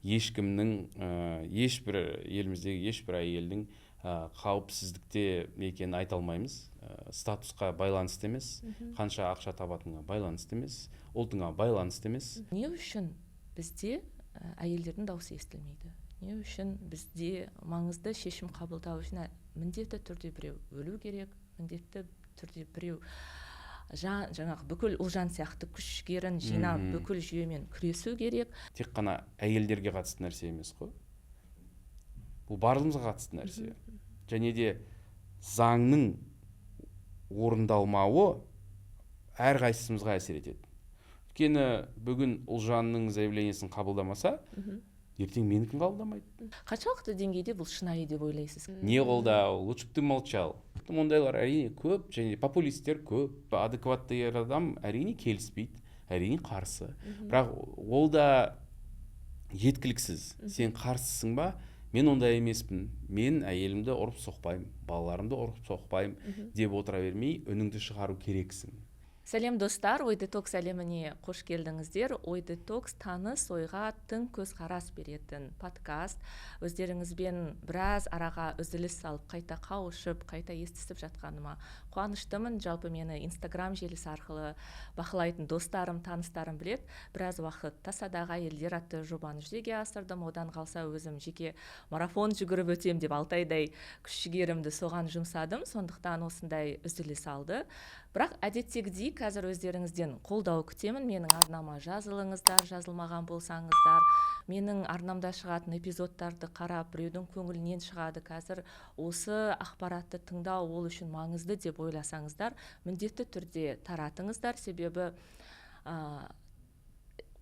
Ешкімнің, ешбір еліміздегі ешбір әйелдің қауіпсіздікте екенін айта алмаймыз. Статусқа байланысты емес, қанша ақша табатыныңа байланысты емес, ұлтыңа байланысты емес. Не үшін бізде әйелдердің дауысы естілмейді? Не үшін бізде маңызды шешім қабылдау үшін міндетті түрде біреу өлу керек, міндетті түрде біреу жаңағы бүкіл Ұлжан сияқты күш жігерін жинап, бүкіл жүйемен күресу керек? Тек қана әйелдерге қатысты нәрсе емес қой, бұл барлығымызға қатысты нәрсе. Және де заңның орындалмауы әрқайсымызға әсер етеді. Өйткені бүгін Ұлжанның заявлениесін қабылдамаса, ертең менікін қабылдамайды. Қаншалықты деңгейде бұл шынайы деп ойлайсыз? Не қолдау, лучше бы ты молчал. Ондайлар, әрине, көп және популисттер көп. Адекватты ер адам, әрине, келіспейді, әрине, қарсы, бірақ ол да жеткіліксіз. Сен қарсысың ба, мен ондай емеспін, мен әйелімді ұрып соқпаймын, балаларымды ұрып соқпаймын деп отыра бермей, үніңді шығару керексің. Сәлем, достар! Ой детокс әлеміне қош келдіңіздер. Ой детокс — таныс ойға тың көзқарас беретін подкаст. Өздеріңізбен біраз араға үзіліс салып, қайта қауышып, қайта естісіп жатқаныма қуаныштымын. Жалпы, мені Инстаграм желісі арқылы бақылайтын достарым, таныстарым білет, біраз уақыт «Тасадағы әйелдер» атты жобаны жүзеге асырдым. Одан қалса, өзім жеке марафон жүгіріп өтем деп, 6 айдай күш жігерімді соған жұмсадым. Сондықтан осындай үзіліс алды. Бірақ әдеттегідей қазір өздеріңізден қолдау күтемін. Менің арнама жазылыңыздар, жазылмаған болсаңыздар. Менің арнамда шығатын эпизодтарды қарап, біреудің көңілінен шығады, қазір осы ақпаратты тыңдау ол үшін маңызды деп ойласаңыздар, міндетті түрде таратыңыздар. Себебі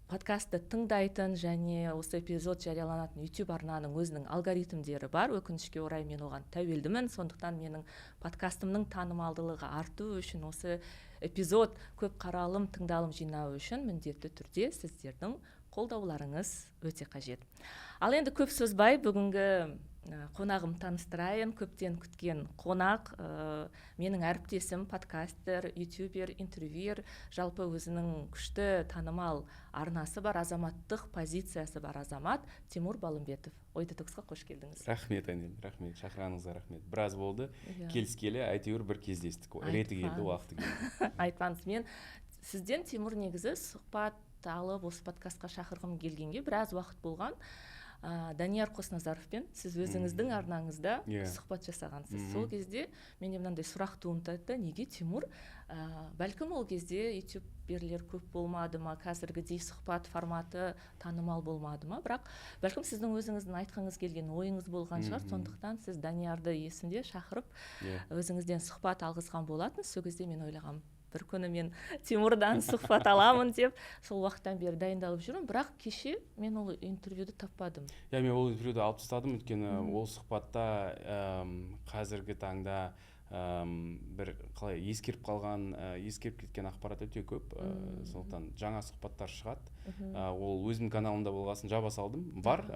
подкастты тыңдайтын және осы эпизод жарияланатын YouTube арнаның өзінің алгоритмдері бар. Өкінішке орай, мен оған тәуелдімін. Сондықтан менің подкастымның танымалдылығы арту үшін, осы эпизод көп қаралым, тыңдалым жинау үшін міндетті түрде сіздердің қолдауларыңыз өте қажет. Ал енді көп созбай, бүгінгі қонағым таныстырайын. Көптен күткен қонақ, менің әріптесім, подкастер, ютубер, интервьюер, жалпы өзінің күшті танымал арнасы бар, азаматтық позициясы бар азамат Тимур Балымбетов. Ой детоксқа қош келдіңіз! Рахмет, Әнел, рахмет шақырғаныңызға, рахмет. Біраз болды келіскелі, әйтеуір бір кездестік, реті келді, уақыты келді. Айтпаңыз. Мен сізден, Тимур, негізі сұхбат алып, осы подкастқа шақырғым келгенге біраз уақыт болған. Данияр Қосназаровпен сіз өзіңіздің арнаңызда сұхбат жасағансыз. Сол кезде менде мынандай сұрақ туындады да: неге Тимур, бәлкім, ол кезде ютуберлер көп болмады ма, қазіргідей сұхбат форматы танымал болмады ма, бірақ бәлкім, сіздің өзіңіздің айтқыңыз келген ойыңыз болған шығар. Сондықтан сіз Даниярды, есімде, шақырып, өзіңізден сұхбат алғызған болатын. Сол кезде мен ойлағанмын, бір күні мен Тимурдан сұхбат аламын деп. Сол уақыттан бері дайындалып жүрмін, бірақ кеше мен ол интервьюді таппадым. Иә, мен ол интервьюді алып тастадым, өйткені ол сұхбатта қазіргі таңда бір қалай ескеріп қалған, ескеріп кеткен ақпарат өте көп. Сондықтан жаңа сұхбаттар шығады. Ол өзімнің каналымда болғасын, жаба салдым. Бар,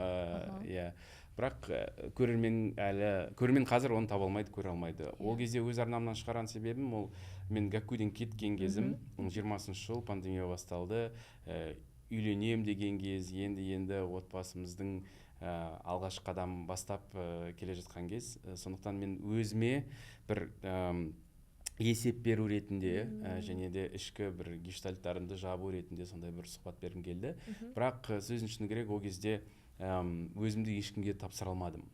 иә, бірақ көрермен әлі, көрермен қазір оны таба алмайды, көре алмайды. Ол кезде өз арнамнан шығарған себебім, ол мен Гәккуден кеткен кезім, 20-жыл, пандемия басталды, үйленем деген кез, енді енді отбасымыздың алғашқы қадам бастап келе жатқан кез. Сондықтан мен өзіме бір есеп беру ретінде және де ішкі бір гештальттарымды жабу ретінде сондай бір сұхбат бергім келді. Бірақ сөздің шыны керек, ол кезде өзімді ешкімге тапсыра алмадым.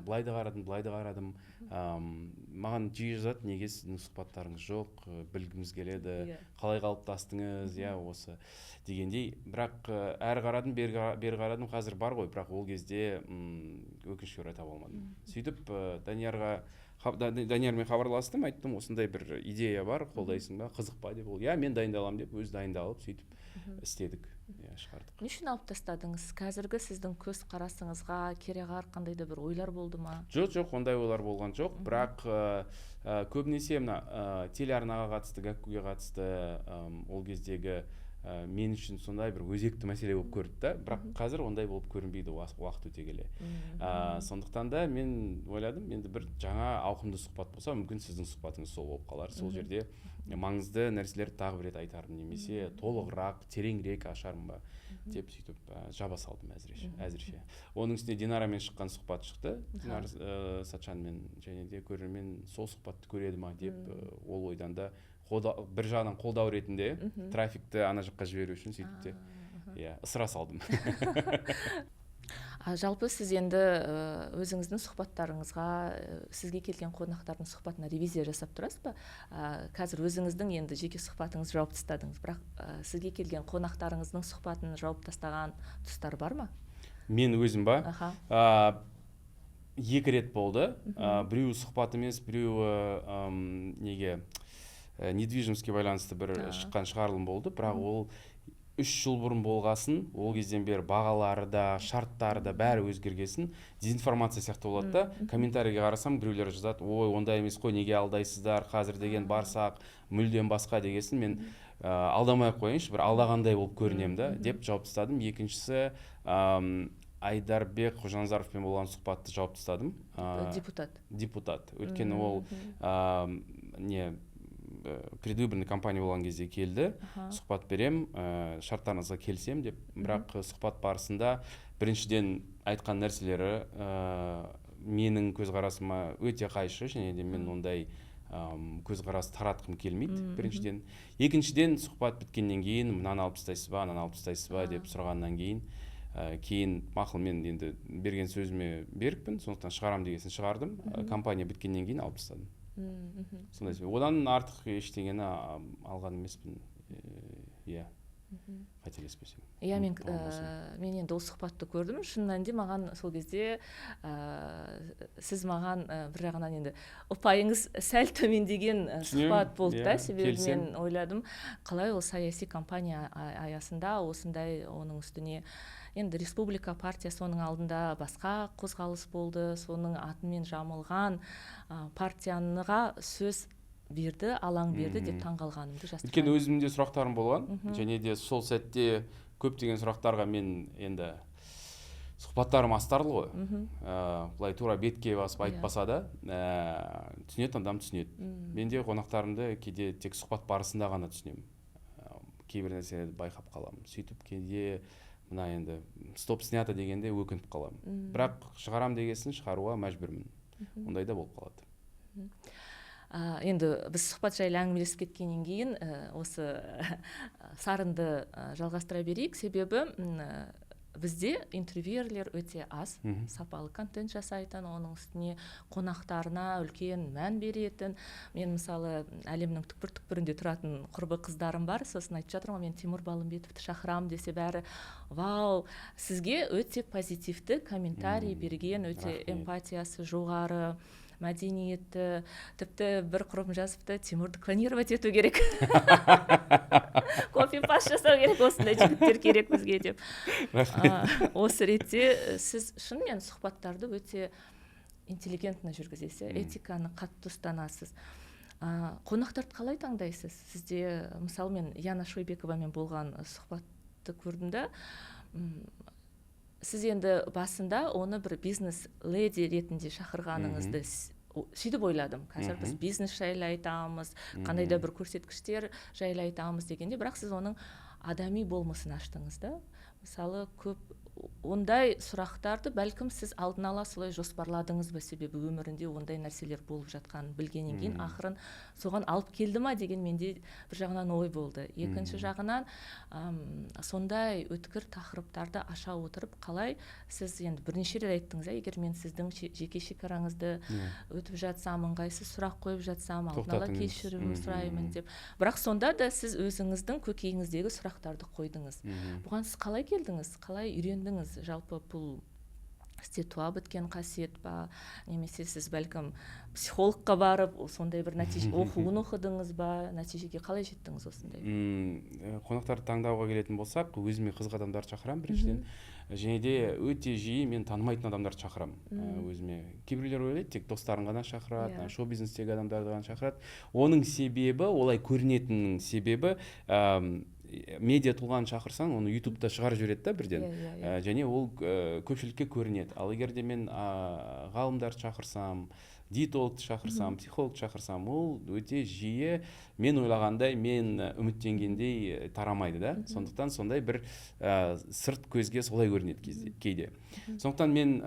Былай да қарадым, былай да қарадым. Маған жиі жазады: «Неге сіздің сұхбаттарыңыз жоқ, білгіміз келеді, қалай қалыптастыңыз?» Иә, осы дегендей. Бірақ әрі қарадым, бері қарадым. Қазір бар ғой, бірақ ол кезде өкінішке орай, таба алмадым. Сөйтіп Даниярмен хабарластым, айттым: «Осындай бір идея бар, қолдайсың ба, қызық па?» — деп. Ол: «Иә, мен дайындаламын», — деп, өзі дайындалып, сөйтіп істедік, иә, шығардық. Не үшін алып тастадыңыз? Қазіргі сіздің көзқарасыңызға кереғар қандай да бір ойлар болды ма? Жоқ, ондай ойлар болған жоқ. Бірақ көбінесе мына телеарнаға қатысты, Гәккуге қатысты, ол кездегі мен үшін сондай бір өзекті мәселе болып көрінді да. Бірақ қазір ондай болып көрінбейді уақыт өте келе. Сондықтан да мен ойладым, енді бір жаңа ауқымды сұхбат болса, мүмкін, сіздің сұхбатыңыз сол болып қалар. Сол жерде маңызды нәрселерді тағы бір рет айтармын немесе толығырақ, тереңірек ашармын ба. Деп сөйтіп жаба салдым әзірше. Оның үстіне Динарамен шыққан сұхбат шықты, Динара Сатжанмен, және де көрермен сол сұхбатты көреді ма деп, ол ойдан да бір жағынан қолдау ретінде трафикті ана жаққа жіберу үшін сөйтіп те, иә, ысыра салдым. А жалпы сіз енді өзіңіздің сұхбаттарыңызға, сізге келген қонақтардың сұхбатына ревизия жасап тұрасыз ба? Қазір өзіңіздің енді жеке сұхбатыңызды жауып тастадыңыз, бірақ сізге келген қонақтарыңыздың сұхбатын жауып тастаған тұстар бар ма? Мен өзім ба? Аха. 2 рет болды. Біреуі сұхбат емес, біреуі неге, недвижимостьке байланысты бір шыққан шығарылым болды, бірақ ол 3 жыл бұрын болғасын, ол кезден бері бағалары да, шарттары да бәрі өзгергесін, дезинформация сияқты болады да. Комментарийге қарасам, біреулер жазады: «Ой, ондай емес қой, неге алдайсыздар, қазір деген барсақ мүлдем басқа» дегесін, мен алдамай ақ қояйыншы, бір алдағандай болып көрінемін да деп жауап тастадым. Екіншісі, Айдарбек Қожаназаровпен болған сұхбатты жауап тастадым. Депутат. Депутат. Өйткені ол не, предвыборный кампания болған кезде келді, сұхбат берем, шарттарыңызға келісемін деп. Бірақ сұхбат барысында біріншіден айтқан нәрселері менің көзқарасыма өте қайшы, және де мен ондай көзқарас таратқым келмейді біріншіден. Екіншіден, сұхбат біткеннен кейін мынаны алып тастайсыз ба, ананы алып тастайсыз ба деп сұрағаннан кейін, кейін мақұл, мен енді берген сөзіме берікпін, сондықтан шығарам дегесін шығардым. Кампания біткеннен кейін алып тастадым. Сондай себеп. Одан артық ештеңені алған емеспін, иә, қателеспесем. Иә, мен, Ұмытып қалмасам. Мен енді ол сұхбатты көрдім. Шын мәнінде маған сол кезде, сіз маған, бір жағынан енді ұпайыңыз сәл төмендеген Түсінемін, сұхбат болды да, иә, себебі келісемін. мен ойладым, қалай ол саяси кампания аясында осындай, оның үстіне енді Республика партиясы, оның алдында басқа қозғалыс болды, соның атымен жамылған партияныға сөз берді, алаң берді деп таңғалғанымды жасырмаймын. Өйткені өзімде сұрақтарым болған, және де сол сәтте көптеген сұрақтарға мен енді сұхбаттарым астарлы ғой. Былай тура бетке басып айтпаса да, түсінетін адам түсінеді. Мен де қонақтарымды кейде тек сұхбат барысында ғана түсінемін. Кейбір нәрселерді байқап қаламын. Сөйтіп кейде мына енді стоп, снято дегенде өкініп қаламын. Бірақ шығарам дегесін шығаруға мәжбүрмін. Ондай да болып қалады. Енді біз сұхбат жайлы әңгімелесіп кеткеннен кейін, осы сарынды жалғастыра берейік, себебі бізде интервьюерлер өте аз, сапалы контент жасайтын, оның үстіне қонақтарына үлкен мән беретін. Мен мысалы әлемнің түкпір-түкпірінде тұратын құрбы қыздарым бар, сосын айтып жатырмын ғой, мен Тимур Балымбетовті шақырамын десе, бәрі вау, сізге өте позитивті комментарий берген, өте Рахмет. эмпатиясы жоғары, мәдениетті. Тіпті бір құрбым жазыпты: «Тимурды клонировать ету керек, копипаст жасау керек, осындай жігіттер керек бізге» деп. Рахмет. Осы ретте сіз шынымен сұхбаттарды өте интеллигентно жүргізесіз, этиканы қатты ұстанасыз. Қонақтарды қалай таңдайсыз? Сізде мысалы мен Яна Шойбековамен болған сұхбатты көрдім да, сіз енді басында оны бір бизнес леди ретінде шақырғаныңызды сөйтіп ойладым. Қазір біз бизнес жайлы айтамыз, қандай да бір көрсеткіштер жайлы айтамыз дегенде, бірақ сіз оның адами болмысын аштыңыз да. Мысалы, көп ондай сұрақтарды бәлкім сіз алдын ала солай жоспарладыңыз ба, себебі өмірінде ондай нәрселер болып жатқанын білгеннен кейін ақырын соған алып келді ма деген менде бір жағынан ой болды. Екінші жағынан, сондай өткір тақырыптарды аша отырып, қалай сіз енді бірнеше рет айттыңыз, иә, егер мен сіздің жеке шекараңызды өтіп жатсам, ыңғайсыз сұрақ қойып жатсам, алдын ала Тоқтатыңыз. кешірім сұраймын деп. Бірақ сонда да сіз өзіңіздің көкейіңіздегі сұрақтарды қойдыңыз. Бұған сіз қалай келдіңіз, қалай үйрендіңіз? Жалпы бұл сізде туа біткен қасиет па, немесе сіз бәлкім психологқа барып сондай бір нәтиже оқуын оқыдыңыз ба, нәтижеге қалай жеттіңіз осындай? Қонақтарды таңдауға келетін болсақ, өзіме қызық адамдарды шақырамын біріншіден, және де өте жиі мен танымайтын адамдарды шақырамын. Өзіме кейбіреулер ойлайды, тек достарын ғана шақырады, шоу бизнестегі адамдарды ғана шақырады. Оның себебі, олай көрінетінінің себебі, медиа тұлғаны шақырсаң, оны ютубта шығарып жібереді да бірден. Иә, иә, иә. Және ол көпшілікке көрінеді. Ал егер де мен ғалымдарды шақырсам Диетологты шақырсам, психологты шақырсам, ол өте жиі мен ойлағандай, мен үміттенгендей тарамайды да. Сондықтан сондай бір сырт көзге солай көрінеді кейде. Сондықтан мен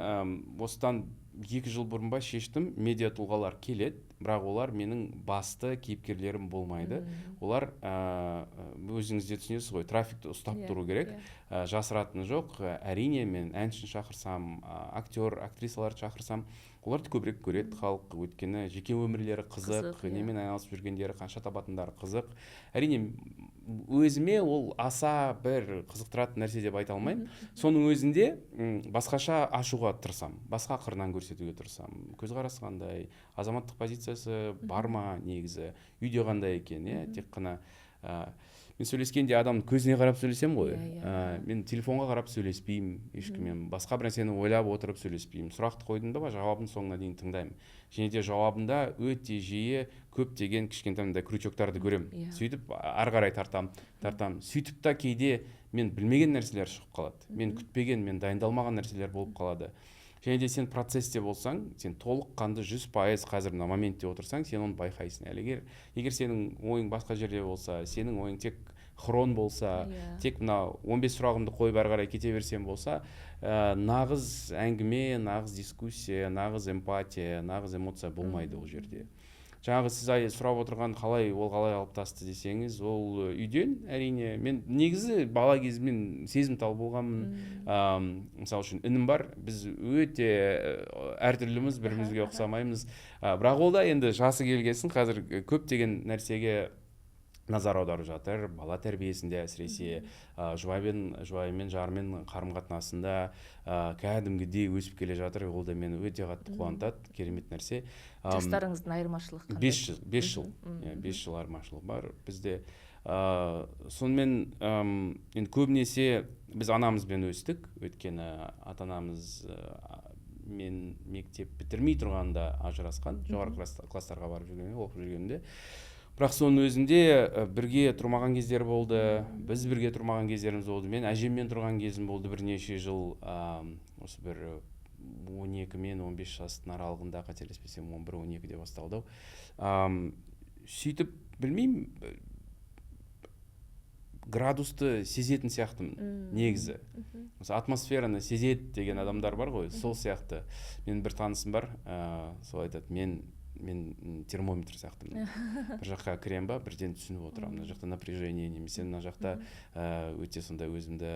осыдан 2 жыл бұрын ба шештім, медиа тұлғалар келеді, бірақ олар менің басты кейіпкерлерім болмайды. Олар, өзіңіз де түсінесіз ғой, трафикті ұстап тұру керек, жасыратыны жоқ. Әрине, мен әншіні шақырсам, актер, актрисаларды шақырсам, оларды көбірек көреді халық, өйткені жеке өмірлері қызық, немен айналысып жүргендері, қанша табатындары қызық. Әрине, өзіме ол аса бір қызықтыратын нәрсе деп айта алмаймын. Соның өзінде басқаша ашуға тырысамын, басқа қырынан көрсетуге тырысамын. Көзқарасы қандай, азаматтық позициясы бар ма негізі, үйде қандай екен, иә, тек қана мен сөйлескенде адамның көзіне қарап сөйлесемін ғой. Мен телефонға қарап сөйлеспеймін ешкіммен, басқа бір нәрсені ойлап отырып сөйлеспеймін. Сұрақты қойдым да, жауабын соңына дейін тыңдаймын. Және де жауабында өте жиі көптеген кішкентай мындай крючоктарды көремін. Сөйтіп ары қарай тартам. Сөйтіп та кейде мен білмеген нәрселер шығып қалады. Мен күтпеген, мен дайындалмаған нәрселер болып қалады. Және де сен процесте болсаң, сен толыққанды 100% қазір мына моментте отырсаң, сен оны байқайсың. Әлі егер сенің ойың басқа жерде болса, сенің ойың тек хрон болса, тек мына 15 сұрағымды қойып ары қарай кете берсем болса, нағыз әңгіме, нағыз дискуссия, нағыз эмпатия, нағыз эмоция болмайды ол жерде. Жаңағы сіз сұрап отырған қалай, ол қалай қалыптасты десеңіз, ол үйден әрине. Мен негізі бала кезімнен сезімтал болғанмын. Мысалы үшін інім бар, біз өте әртүрліміз, бірімізге ұқсамаймыз. Бірақ ол да енді жасы келгесін қазір көптеген нәрсеге назар аударып жатыр. Бала тәрбиесінде әсіресе, жұбайымен, жарымен қарым-қатынасында кәдімгідей өсіп келе жатыр. Ол да мені өте қатты қуантады, керемет нәрсе. Жастарыңыздың айырмашылығы қандай? 5 жыл. 5 жыл айырмашылық бар бізде. Сонымен енді көбінесе біз анамызбен өстік, өйткені ата-анамыз мен мектеп бітірмей тұрғанда ажырасқан, жоғарғы класстарға барып жүргенде, оқып жүргенде. Бірақ соның өзінде бірге тұрмаған кездер болды, біз бірге тұрмаған кездеріміз болды. Мен әжеммен тұрған кезім болды бірнеше жыл, осы бір 12 мен 15 жастың аралығында, қателеспесем 11-12-де басталды ау. Сөйтіп, білмеймін, градусты сезетін сияқтымын негізі. Осы атмосфераны сезеді деген адамдар бар ғой, сол сияқты. Менің бір танысым бар, сол айтады, мен термометр сияқтымын. Бір жаққа кірем ба, бірден түсініп отырамын. Мына жақта напряжение, немесе мына жақта өте сондай өзімді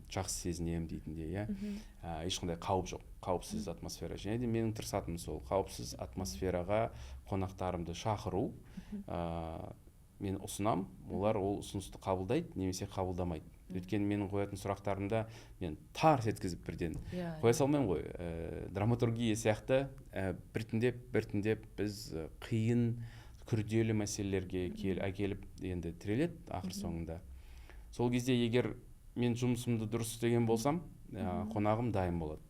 жақсы сезінемін дейтіндей, иә. Ешқандай қауіп жоқ, қауіпсіз атмосфера. Және де менің тырысатыным сол, қауіпсіз атмосфераға қонақтарымды шақыру. Мен ұсынам, олар ол ұсынысты қабылдайды немесе қабылдамайды. Өйткені менің қоятын сұрақтарымда мен тарс еткізіп бірден қоя салмаймын ғой. Драматургия сияқты біртіндеп біз қиын, күрделі мәселелерге әкеліп енді тіреледі ақыр соңында. Сол кезде егер мен жұмысымды дұрыс істеген болсам, қонағым дайын болады.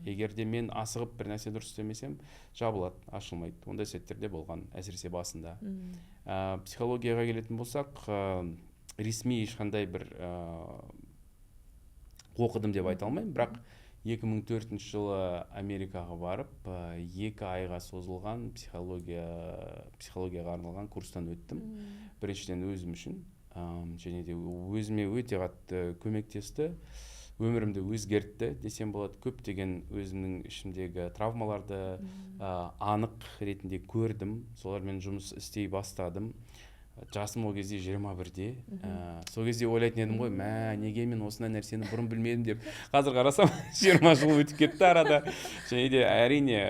Егер де мен асығып бір нәрсе дұрыс істемесем, жабылады, ашылмайды. Ондай сәттерде болған, әсіресе басында. Психологияға келетін болсақ, ресми ешқандай бір оқыдым деп айта алмаймын, бірақ 2004 жылы Америкаға барып, 2 айға созылған психологияға арналған курстан өттім. Біріншіден өзім үшін, және де өзіме өте қатты көмектесті, өмірімді өзгертті десем болады. Көптеген өзімнің ішімдегі травмаларды анық ретінде көрдім, солармен жұмыс істей бастадым. Жасым ол кезде 21-де. Сол кезде ойлайтын едім ғой, неге мен осындай нәрсені бұрын білмедім деп. Қазір қарасам, 20 жыл өтіп кетті арада. Және де әрине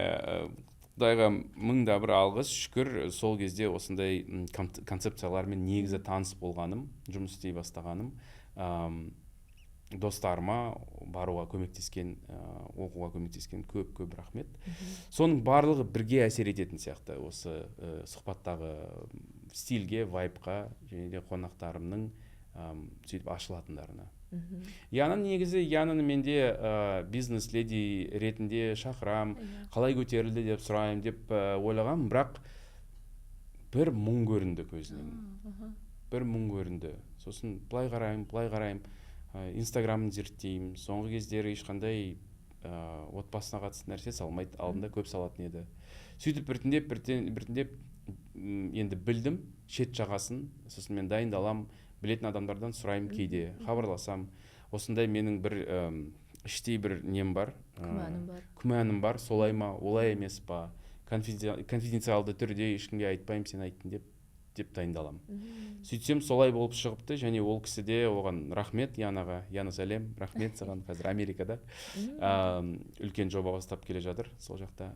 Құдайға мың да бір алғыс, шүкір, сол кезде осындай концепциялармен негізі таныс болғаным, жұмыс істей бастағаным, достарыма баруға көмектескен, оқуға көмектескен көп-көп рахмет. Соның барлығы бірге әсер ететін сияқты осы сұхбаттағы стильге, вайбқа және де қонақтарымның сөйтіп ашылатындарына. Яна негізі, Янаны менде бизнес-леди ретінде шақырам, қалай көтерілді деп сұрайым деп ойлағам, бірақ бір мұң көрінді көзінен. Бір мұң көрінді. Сосын былай қараймын, былай қараймын, Инстаграмын зерттеймін. Соңғы кездері ешқандай Отбасына қатысты нәрсе салмайды, алдында көп салатын еді. Сөйтіп біртіндеп біртіндеп енді білдім шет жағасын. Сосын мен дайындаламын, білетін адамдардан сұраймын, кейде хабарласам. Осындай менің бір іштей бір нем бар, күмәнім бар. Күмәнім бар, солай ма, олай емес па, конфиденциалды түрде ешкімге айтпаймын, сен айттың деп дайындаламын. Сөйтсем, солай болып шығыпты. Және ол кісі де, оған рахмет, Янаға. Яна, сәлем, рахмет саған. Қазір Америкада үлкен жоба бастап келе жатыр сол жақта.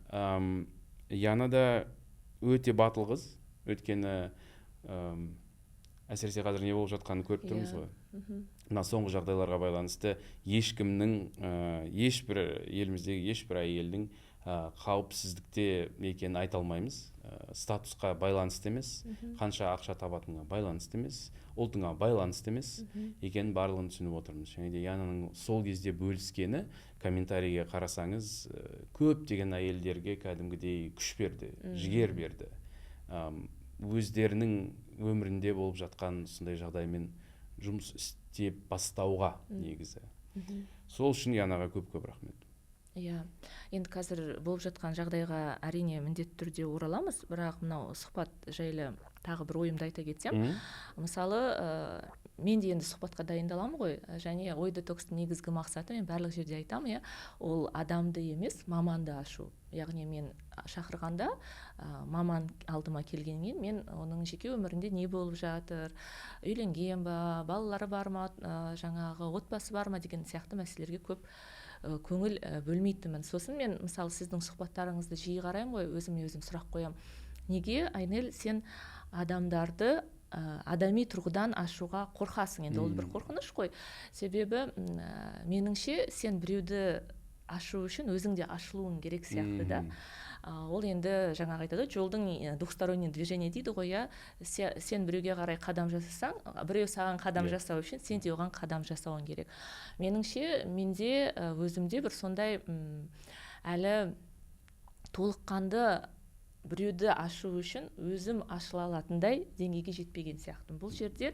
Яна да өте батыл қыз, өйткені әсіресе қазір не болып жатқанын көріп тұрмыз ғой. Мына соңғы жағдайларға байланысты ешкімнің, ешбір еліміздегі ешбір әйелдің қауіпсіздікте екенін айта алмаймыз. Статусқа байланысты емес, қанша ақша табатыныңа байланысты емес, ұлтыңа байланысты емес екенін барлығын түсініп отырмыз. Және де Янаның сол кезде бөліскені, комментарийге қарасаңыз, көптеген әйелдерге кәдімгідей күш берді, жігер берді. Өздерінің өмірінде болып жатқан сондай жағдаймен жұмыс істеп бастауға негізі. Сол үшін Янаға көп-көп рахмет. Иә, енді қазір болып жатқан жағдайға, әрине, міндетті түрде ораламыз, бірақ мынау сұхбат жайлы тағы бір ойымды айта кетсем. Мысалы, мен де енді сұхбатқа дайындаламын ғой, және Ой детокстың негізгі мақсаты, мен барлық жерде айтамын, иә, ол адамды емес, маманды ашу. Яғни мен шақырғанда, маман алдыма келгеннен кейін мен оның жеке өмірінде не болып жатыр, үйленген ба, балалары бар ма, жаңағы отбасы бар ма деген сияқты мәселелерге көп көңіл бөлмейтінмін. Сосын мен, мысалы, сіздің сұхбаттарыңызды жиі қараймын ғой, өзіме өзім сұрақ қоямын: неге, Айнель, сен адамдарды адами тұрғыдан ашуға қорқасың? Енді ол бір қорқыныш қой. Себебі меніңше, сен біреуді ашу үшін өзің де ашылуың керек сияқты да. Ол енді жаңағы айтады ғой, жолдың двухсторонний движение дейді ғой, иә. Сен біреуге қарай қадам жасасаң, біреу саған қадам жасау үшін сен де оған қадам жасауың керек. Меніңше, менде, өзімде бір сондай әлі толыққанды біреуді ашу үшін өзім ашыла алатындай деңгейге жетпеген сияқтымын. Бұл жерде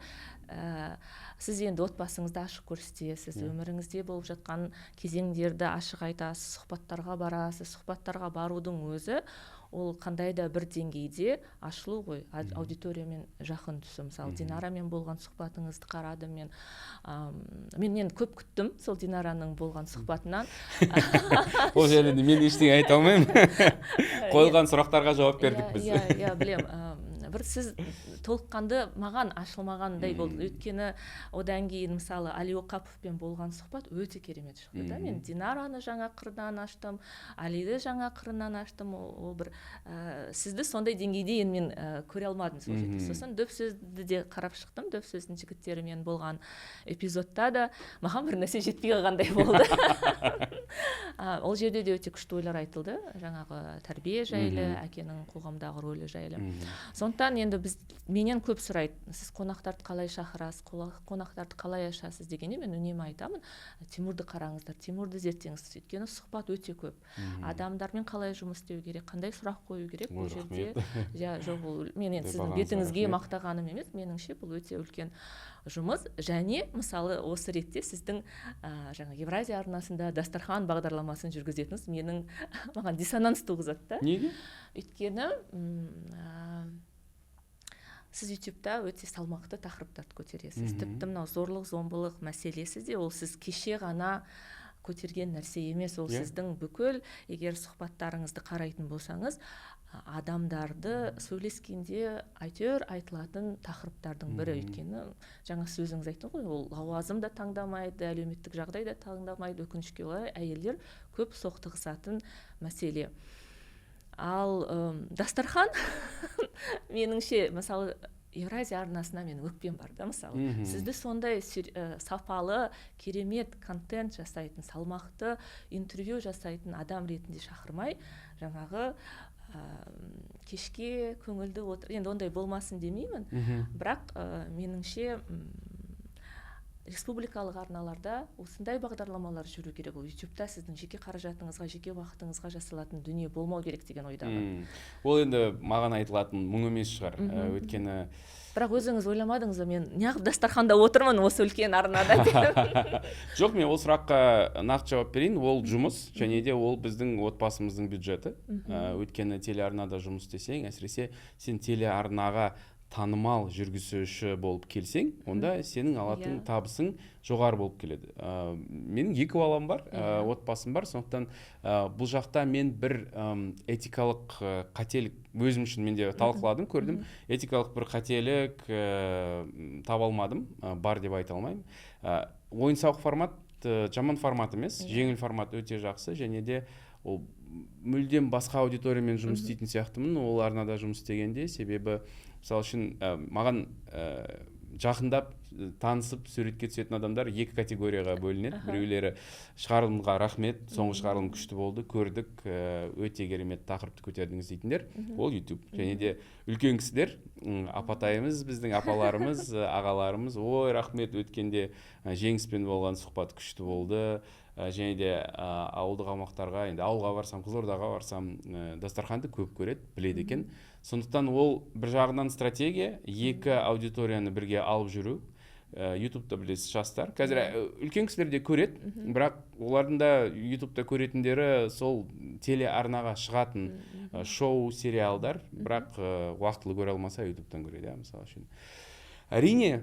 сіз енді отбасыңызды ашық көрсетесіз, өміріңізде болып жатқан кезеңдерді ашық айтасыз, сұхбаттарға барасыз. Сұхбаттарға барудың өзі ол қандай да бір деңгейде ашылу ғой, аудиториямен жақын түсу. Мысалы, Динарамен болған сұхбатыңызды қарадым мен. Мен енді көп күттім сол Динараның болған сұхбатынан. Ол жерде мен ештеңе айта алмаймын, қойылған сұрақтарға жауап бердік біз. Иә, білемін. Бір сіз толыққанды маған ашылмағандай болды, өйткені одан кейін, мысалы, Али Оқаповпен болған сұхбат өте керемет шықты да. Мен Динараны жаңа қырынан аштым, Алиді жаңа қырынан аштым. Ол бір сізді сондай деңгейде енді мен көре алмадым сол жерде. Сосын Дөп сөзді де қарап шықтым. Дөп сөздің жігіттерімен болған эпизодта да маған бір нәрсе жетпей қалғандай болды. Ол жерде де өте күшті ойлар айтылды, жаңағы тәрбие жайлы, әкенің қоғамдағы рөлі жайлы. Сондықтан енді біз, менен көп сұрайды: сіз қонақтарды қалай шақырасыз, қонақтарды қалай ашасыз дегенде, мен үнемі айтамын: Тимурды қараңыздар, Тимурды зерттеңіз, өйткені сұхбат өте көп, адамдармен қалай жұмыс істеу керек, қандай сұрақ қою керек бұл жерде. Иә, жоқ, ол мен енді сіздің бетіңізге мақтағаным емес, меніңше, бұл өте үлкен жұмыс. Және, мысалы, осы ретте сіздің жаңа Евразия арнасында «Дастархан» бағдарламасын жүргізетініңіз менің маған диссонанс туғызады да. Неге? Өйткені сіз Ютубта өте салмақты тақырыптарды көтересіз. Тіпті мынау зорлық зомбылық мәселесі де ол сіз кеше ғана көтерген нәрсе емес, ол сіздің бүкіл, егер сұхбаттарыңызды қарайтын болсаңыз, адамдарды сөйлескенде әйтеуір айтылатын тақырыптардың бірі. Өйткені жаңа сіз өзіңіз айттыңыз ғой, ол лауазым да таңдамайды, әлеуметтік жағдай да таңдамайды, өкінішке орай, әйелдер көп соқтығысатын мәселе. Ал «Дастархан», меніңше, мысалы, Евразия арнасына менің өкпем бар да. Мысалы, сізді сондай сапалы, керемет контент жасайтын, салмақты интервью жасайтын адам ретінде шақырмай, жаңағы кешке көңілді отыр, енді ондай болмасын демеймін, бірақ меніңше, Республикалық арналарда осындай бағдарламалар жүру керек. Ол Ютубта сіздің жеке қаражатыңызға, жеке уақытыңызға жасалатын дүние болмау керек деген ойдамын. Ол енді маған айтылатын мұң емес шығар, өйткені Бірақ өзіңіз ойламадыңыз ба, мен неғып дастарханда отырмын осы үлкен арнада деп? Жоқ, мен ол сұраққа нақты жауап берейін. Ол жұмыс және де ол біздің отбасымыздың бюджеті. Өйткені телеарнада жұмыс істесең, әсіресе сен телеарнаға танымал жүргізуші болып келсең, онда сенің алатын табысың жоғары болып келеді. Менің екі балам бар, отбасым бар, сондықтан бұл жақта мен бір этикалық қателік өзім үшін мен де талқыладым, көрдім, этикалық бір қателік таба алмадым, бар деп айта алмаймын. Ойын сауық формат жаман формат емес, жеңіл формат өте жақсы, және де ол мүлдем басқа аудиториямен жұмыс істейтін сияқтымын ол арнада жұмыс істегенде. Себебі, мысалы үшін, маған жақындап, танысып, суретке түсетін адамдар екі категорияға бөлінеді. Біреулері: «Шығарылымға рахмет, соңғы шығарылым күшті болды, көрдік, өте керемет тақырыпты көтердіңіз», — дейтіндер, ол YouTube. Және де үлкен кісілер, апатайымыз, біздің апаларымыз, ағаларымыз: «Ой, рахмет, өткенде Жеңіспен болған сұхбат күшті болды». Және де ауылдық аумақтарға, енді ауылға барсам, Қызылордаға барсам, дастарханды көп көреді, біледі екен. Сондықтан ол бір жағынан стратегия, екі аудиторияны бірге алып жүру. Ютубта, білесіз, жастар қазір, үлкен кісілер де көреді, бірақ олардың да Ютубта көретіндері сол телеарнаға шығатын шоу, сериалдар, бірақ уақытылы көре алмаса, Ютубтан көреді, иә. Мысалы үшін, әрине,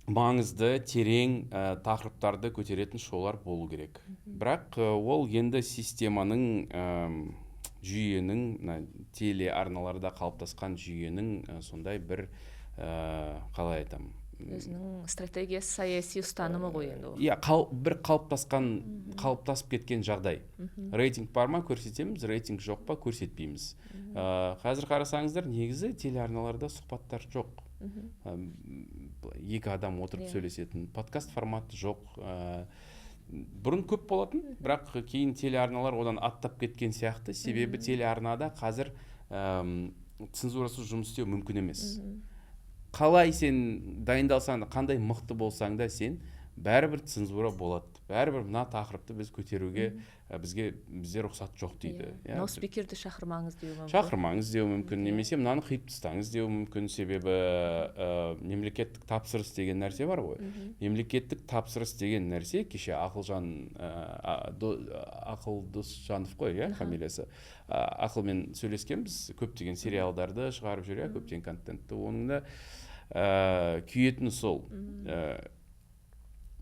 маңызды, терең тақырыптарды көтеретін шоулар болу керек, бірақ ол енді системаның, жүйенің, мына телеарналарда қалыптасқан жүйенің сондай бір, қалай айтамын, Өзінің стратегиясы, саяси ұстанымы ғой енді ол. Иә, бір қалыптасқан, қалыптасып кеткен жағдай. Рейтинг бар ма, көрсетеміз, рейтинг жоқ па, көрсетпейміз. Қазір қарасаңыздар, негізі телеарналарда сұхбаттар жоқ. Былай екі адам отырып сөйлесетін подкаст форматы жоқ. Бұрын көп болатын, бірақ кейін телеарналар одан аттап кеткен сияқты, себебі телеарнада қазір цензурасыз жұмыс істеу мүмкін емес. Қалай сен дайындалсаң да, қандай мықты болсаң да, сен бәрібір цензура болады, бәрібір мына тақырыпты біз көтеруге бізге, бізде рұқсат жоқ дейді. Иә. Мынау спикерді шақырмаңыз деуі мүмкін. Шақырмаңыз деуі мүмкін немесе мынаны қиып тастаңыз деуі мүмкін, себебі мемлекеттік тапсырыс деген нәрсе бар ғой. Мемлекеттік тапсырыс деген нәрсе, кеше Ақылжан, Ақыл Досжанов қой, иә, фамилиясы, Ақылмен сөйлескенбіз, көптеген сериалдарды шығарып жүр, иә, көптеген контентті. Оның да күйетіні сол,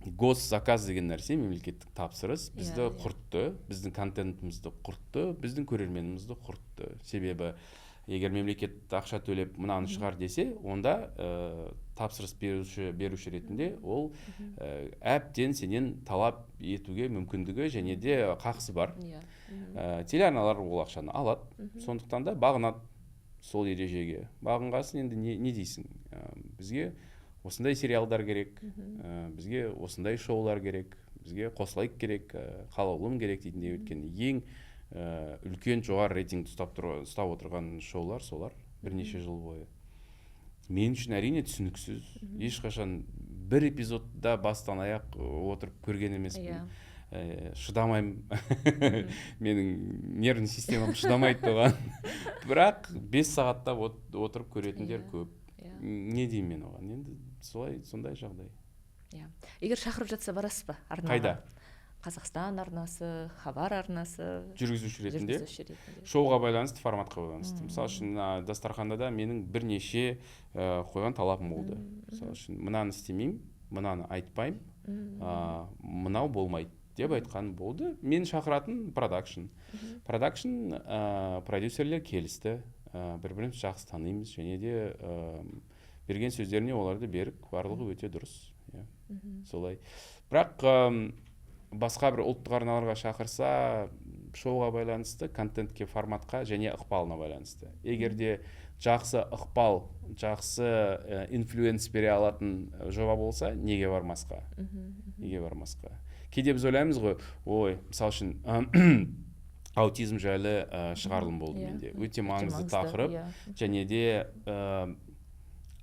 госзаказ деген нәрсе, мемлекеттік тапсырыс бізді Иә, иә. құртты, біздің контентімізді құртты, біздің көрерменімізді құртты. Себебі егер мемлекет ақша төлеп мынаны шығар десе, онда тапсырыс беруші ретінде ол әбден сенен талап етуге мүмкіндігі және де қақысы бар. Телеарналар ол ақшаны алады, сондықтан да бағынады сол ережеге. Бағынғасын енді не дейсің? Бізге осындай сериалдар керек, бізге осындай шоулар керек, бізге Қосылайық керек, Қалаулым керек дейтіндей. Өйткені ең үлкен, жоғары рейтинг ұстап отырған шоулар солар бірнеше жыл бойы. Мен үшін, әрине, түсініксіз, ешқашан бір эпизодта бастан аяқ отырып көрген емеспін. Шыдамаймын, менің нервный системам шыдамайды оған, бірақ 5 сағаттап отырып көретіндер көп. Не деймін мен оған енді? Солай, сондай жағдай. Иә, егер шақырып жатса, барасыз ба арнаға? Қайда? Қазақстан арнасы, Хабар арнасы. Жүргізуші ретінде? Жүргізуші ретінде. Шоуға байланысты, форматқа байланысты. Мысалы үшін, мына дастарханда да менің бірнеше қойған талабым болды. Мысалы үшін, мынаны істемеймін, мынаны айтпаймын, мынау болмайды деп айтқан болды. Мен шақыратын продакшн, продюсерлер келісті, бір бірімізді жақсы танимыз және де берген сөздеріне оларды берік, барлығы өте дұрыс, иә, солай. Бірақ басқа бір ұлттық арналарға шақырса, шоуға байланысты, контентке, форматқа және ықпалына байланысты. Егер де жақсы ықпал, жақсы influence бере алатын жоба болса, неге бармасқа? Неге бармасқа? Кейде біз ойлаймыз ғой, ой, мысалы үшін, аутизм жайлы шығарылым болды менде, өте маңызды тақырып және де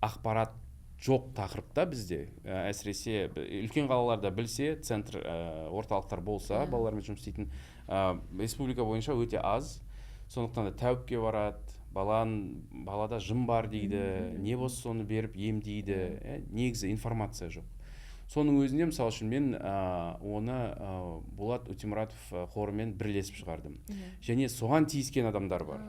ақпарат Жоқ тақырыпта бізде, әсіресе үлкен қалаларда білсе, центр, орталықтар болса, балалармен жұмыс істейтін, республика бойынша өте аз. Сондықтан да тәуіпке барады, балада жын бар дейді, не болса соны беріп емдейді. Негізі информация жоқ. Соның өзінде, мысалы үшін, мен оны Болат Утемуратов қорымен бірлесіп шығардым. Және соған тиіскен адамдар бар.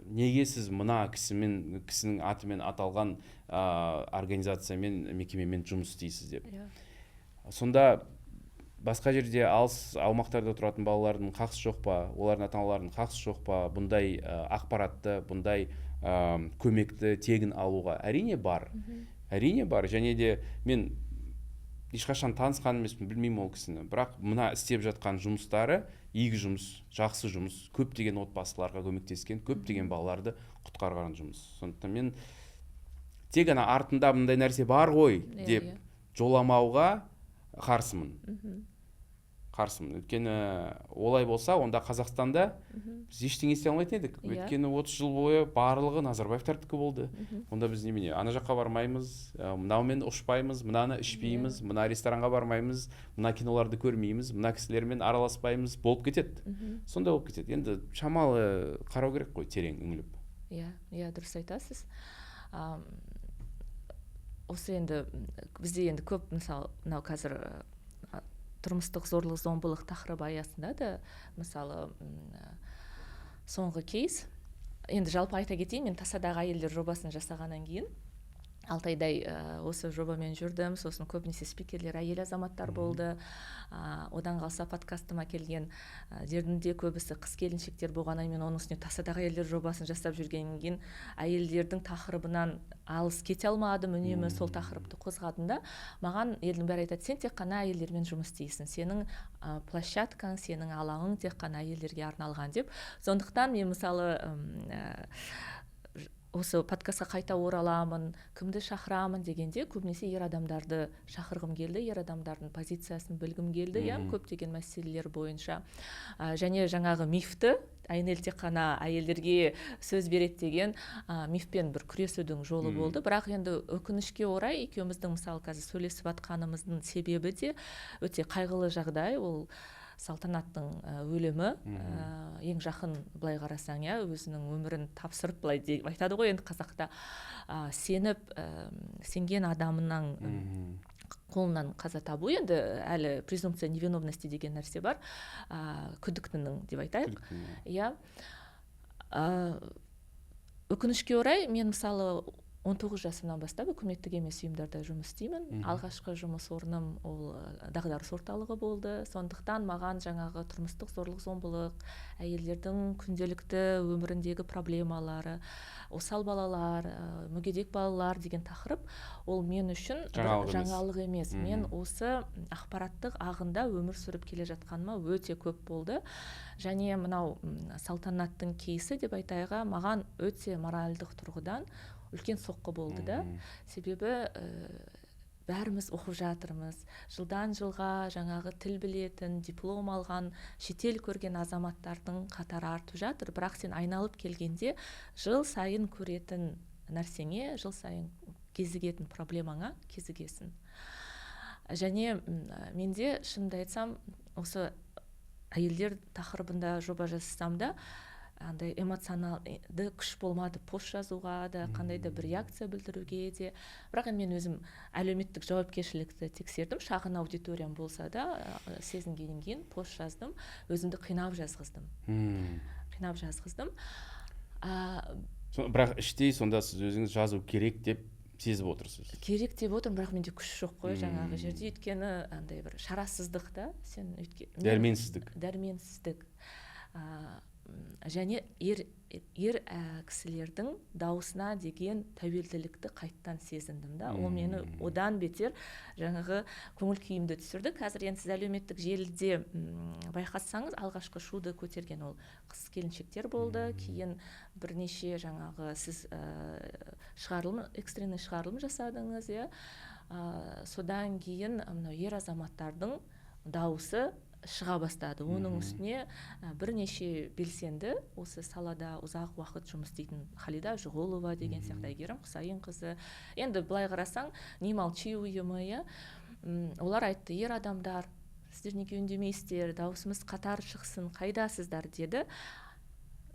Неге сіз мына кісінің атымен аталған организациямен, мекемемен жұмыс істейсіз деп. Сонда басқа жерде, алыс аумақтарда тұратын балалардың қақысы жоқ па, олардың ата-аналарының қақысы жоқ па бұндай ақпаратты, бұндай көмекті тегін алуға? Әрине бар. Әрине бар. Және де мен ешқашан танысқан емеспін, білмеймін ол кісіні. Бірақ мына істеп жатқан жұмыстары игі жұмыс, жақсы жұмыс, көптеген отбасыларға көмектескен, көптеген балаларды құтқарған жұмыс. Сондықтан мен тек ана артында мындай нәрсе бар ғой деп жоламауға қарсымын. Қарсымын. Өйткені олай болса, онда Қазақстанда біз ештеңе істей алмайтын едік. Өйткені 30 жыл бойы барлығы Назарбаевтардікі болды. Онда біз немене, ана жаққа бармаймыз, мынаумен ұшпаймыз, мынаны ішпейміз, мына ресторанға бармаймыз, мына киноларды көрмейміз, мына кісілермен араласпаймыз болып кетеді. Сондай болып кетеді. Енді шамалы қарау керек қой, терең үңіліп. Иә, иә, дұрыс айтасыз. Осы енді бізде енді көп, мысалы, мынау қазір тұрмыстық зорлық зомбылық тақырыбы аясында да, мысалы, соңғы кейс. Енді жалпы айта кетейін, мен тасадағы әйелдер жобасын жасағаннан кейін 6 айдай осы жобамен жүрдім. Сосын көбінесе спикерлер әйел азаматтар болды. Одан қалса, подкастыма келген де көбісі қыз келіншектер болғаннан, мен оның үстіне тасадағы әйелдер жобасын жасап жүргеннен кейін әйелдердің тақырыбынан алыс кете алмадым, үнемі сол тақырыпты қозғадым да. Маған елдің бәрі айтады: сен тек қана әйелдермен жұмыс істейсің, сенің площадкаң, сенің алаңың тек қана әйелдерге арналған деп. Сондықтан мен, мысалы, осы подкастқа қайта ораламын, кімді шақырамын дегенде, көбінесе ер адамдарды шақырғым келді, ер адамдардың позициясын білгім келді, иә, көптеген мәселелер бойынша. Және жаңағы мифті, Айнель тек қана әйелдерге сөз береді деген мифпен бір күресудің жолы болды. Бірақ енді өкінішке орай, екеуміздің, мысалы, қазір сөйлесіп жатқанымыздың себебі де өте қайғылы жағдай, ол Салтанаттың өлімі. Ең жақын, былай қарасаң, иә, өзінің өмірін тапсырып, былай деп айтады ғой енді қазақта, сеніп, сенген адамының қолынан қаза табу. Енді әлі презумпция невиновности деген нәрсе бар, күдіктінің деп айтайық, иә. Өкінішке орай, мен, мысалы, 19 жасымнан бастап үкіметтік емес ұйымдарда жұмыс істеймін. Алғашқы жұмыс орным ол дағдарыс орталығы болды. Сондықтан маған жаңағы тұрмыстық зорлық зомбылық, әйелдердің күнделікті өміріндегі проблемалары, осал балалар, мүгедек балалар деген тақырып ол мен үшін жаңалық емес. Жаңалық емес. Мен осы ақпараттық ағында өмір сүріп келе жатқаныма өте көп болды. Және мынау Салтанаттың кейсі деп айтайық, маған өте моральдық тұрғыдан үлкен соққы болды да. Себебі бәріміз оқып жатырмыз, жылдан жылға жаңағы тіл білетін, диплом алған, шетел көрген азаматтардың қатары артып жатыр. Бірақ сен айналып келгенде жыл сайын көретін нәрсеңе, жыл сайын кезігетін проблемаңа кезігесің. Және менде, шынымды айтсам, осы әйелдер тақырыбында жоба жасасам да, андай эмоционалды күш болмады пост жазуға да, қандай да бір реакция білдіруге де. Бірақ енді мен өзім әлеуметтік жауапкершілікті тексердім, шағын аудиториям болса да, сезінгеннен кейін пост жаздым, өзімді қинап жазғыздым. Қинап жазғыздым. Бірақ іштей сонда сіз өзіңіз жазу керек деп сезіп отырсыз. Керек деп отырмын, бірақ менде күш жоқ қой жаңағы жерде, өйткені андай бір шарасыздық та сен Дәрменсіздік. Дәрменсіздік. Және ер кісілердің дауысына деген тәуелділікті қайттан сезіндім да. Ол мені одан бетер жаңағы көңіл күйімді түсірді. Қазір енді сіз әлеуметтік желіде байқасаңыз, алғашқы шуды көтерген ол қыз келіншектер болды. Кейін бірнеше жаңағы сіз шығарылым, экстренный шығарылым жасадыңыз, иә. Содан кейін мынау ер азаматтардың дауысы шыға бастады. Оның үстіне бірнеше белсенді осы салада ұзақ уақыт жұмыс істейтін Халида Жұғылова деген сияқты, Әйгерім Құсайынқызы, енді былай қарасаң, «Не молчи» ұйымы, иә, олар айтты: «Ер адамдар, сіздер неге үндемейсіздер? Дауысымыз қатар шықсын, қайдасыздар?» – деді.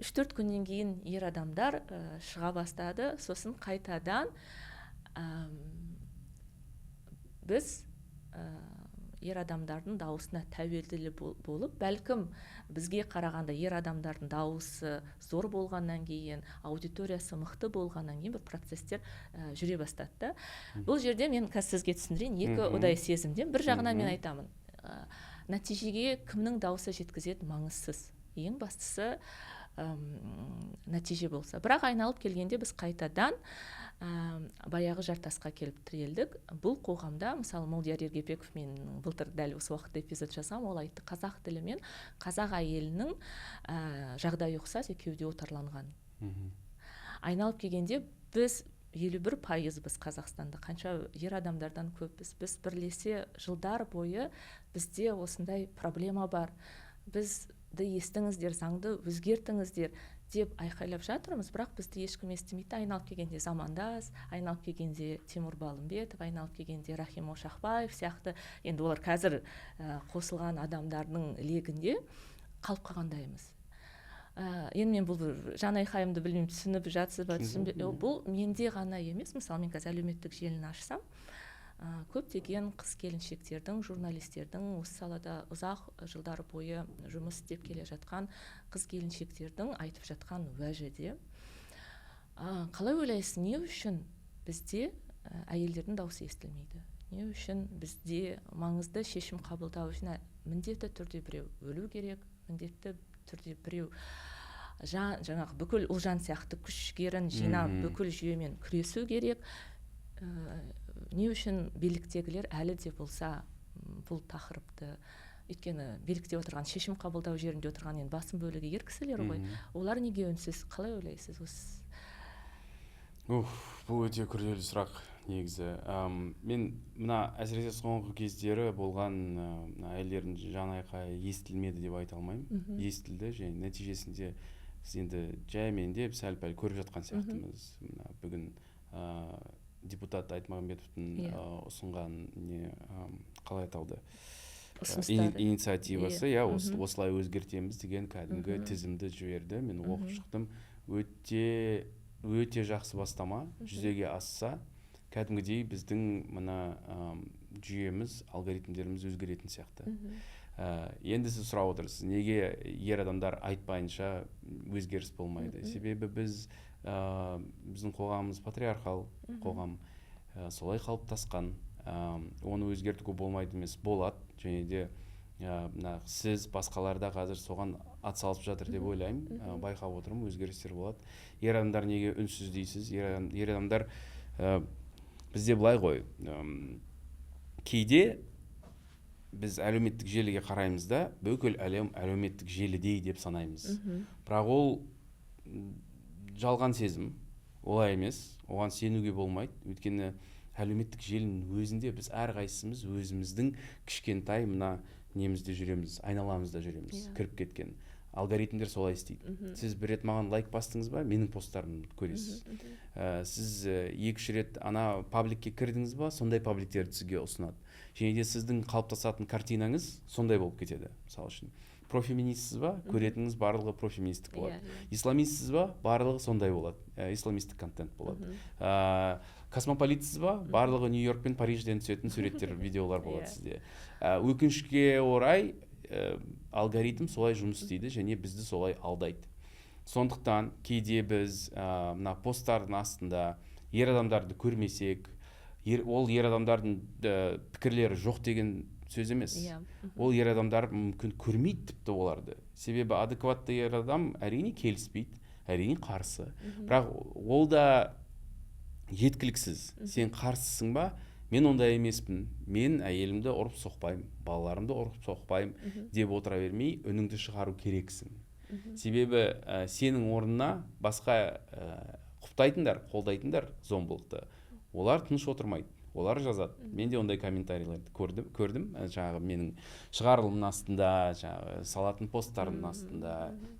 3-4 күннен кейін ер адамдар шыға бастады. Сосын қайтадан біз ер адамдардың дауысына тәуелді болып, бәлкім, бізге қарағанда ер адамдардың дауысы зор болғаннан кейін, аудиториясы мықты болғаннан кейін бір процесстер жүре бастады да. Бұл жерде мен қазір сізге түсіндірейін екі ұдай сезімде. Бір жағынан мен айтамын, нәтижеге кімнің дауысы жеткізеді, маңызсыз, ең бастысы нәтиже болса. Бірақ айналып келгенде біз қайтадан баяғы жартасқа келіп тірелдік. Бұл қоғамда, мысалы, Молдияр Ергебеков, мен былтыр дәл осы уақытта эпизод жазғанмын, ол айтты: қазақ тілі мен қазақ әйелінің жағдайы ұқсас, екеуі де отарланған. Айналып келгенде біз 51%-быз Қазақстанда, қанша ер адамдардан көппіз. Біз бірлесе жылдар бойы бізде осындай проблема бар, бізді естіңіздер, заңды өзгертіңіздер деп айқайлап жатырмыз, бірақ бізді ешкім естімейді. Айналып келгенде Замандас, айналып келгенде Тимур Балымбетов, айналып келгенде Рахим Ошақбаев сияқты, енді олар қазір қосылған адамдардың легінде қалып қалғандаймыз. Енді мен бұл жан айқайымды, білмеймін, түсініп жатсыз ба, түсінбе. Бұл менде ғана емес. Мысалы, мен қазір әлеуметтік желіні ашсам, көптеген қыз келіншектердің, журналистердің, осы салада ұзақ жылдар бойы жұмыс істеп келе жатқан қыз келіншектердің айтып жатқан уәжі де. Қалай ойлайсыз, не үшін бізде әйелдердің дауысы естілмейді? Не үшін бізде маңызды шешім қабылдау үшін міндетті түрде біреу өлу керек, міндетті түрде біреу жаңағы бүкіл Ұлжан сияқты күш жігерін жинап, бүкіл жүйемен күресу керек? Не үшін биліктегілер әлі де болса бұл тақырыпты, өйткені билікте отырған, шешім қабылдау жерінде отырған енді басым бөлігі ер кісілер ғой, олар неге үнсіз? Қалай ойлайсыз осы? Уф, бұл өте күрделі сұрақ негізі. Мен мына әсіресе соңғы кездері болған мына әйелдердің жан айқайы естілмеді деп айта алмаймын. Естілді және нәтижесінде біз енді жаймендеп сәл пәл көріп жатқан сияқтымыз. Мына бүгін депутат Айтмағамбетовтің ұсынған не, қалай аталды, инициативасы, иә, осылай өзгертеміз деген кәдімгі тізімді жіберді, мен оқып шықтым. Өте өте жақсы бастама. Жүзеге асса, кәдімгідей біздің мына жүйеміз, алгоритмдеріміз өзгеретін сияқты. Енді сіз сұрап отырсыз, неге ер адамдар айтпайынша өзгеріс болмайды? Себебі біз біздің қоғамымыз патриархал қоғам, солай қалыптасқан. Оны өзгертуге болмайды емес, болады. Және де мына сіз, басқалар да қазір соған атсалысып жатыр деп ойлаймын. Байқап отырмын, өзгерістер болады. Ер адамдар неге үнсіз дейсіз? Ер адамдар, бізде былай ғой, кейде біз әлеуметтік желіге қараймыз да, бүкіл әлем әлеуметтік желідей деп санаймыз. Бірақ ол жалған сезім, олай емес, оған сенуге болмайды. Өйткені әлеуметтік желінің өзінде біз әрқайсымыз өзіміздің кішкентай мына немізде жүреміз, айналамызда жүреміз. Кіріп кеткен алгоритмдер солай істейді. Сіз бір рет маған лайк бастыңыз ба, менің посттарымды көресіз. Сіз 2-3 рет ана пабликке кірдіңіз ба, сондай пабликтерді сізге ұсынады. Және де сіздің қалыптасатын картинаңыз сондай болып кетеді. Мысалы үшін, профеминистсіз ба, көретініңіз барлығы профеминистік болады. иә, иә. Исламистсіз ба, барлығы сондай болады, исламистік контент болады. Космополитсіз ба, барлығы Нью Йорк пен Парижден түсетін суреттер, видеолар болады сізде. Өкінішке орай, алгоритм солай жұмыс істейді және бізді солай алдайды. Сондықтан кейде біз мына посттардың астында ер адамдарды көрмесек, ол ер адамдардың пікірлері жоқ деген сөз емес. Ол ер адамдар мүмкін көрмейді тіпті оларды. Себебі адекватты ер адам әрине келіспейді, әрине қарсы, бірақ ол да жеткіліксіз. Сен қарсысың ба, мен ондай емеспін, мен әйелімді ұрып соқпаймын, балаларымды ұрып соқпаймын деп отыра бермей, үніңді шығару керексің. Себебі сенің орнына басқа құптайтындар, қолдайтындар зомбылықты, олар тыныш отырмайды. Олар жазады. Мен де ондай комментарийлерді көрдім. Жаңағы менің шығарылымның астында, жаңағы салатын посттарымның астында: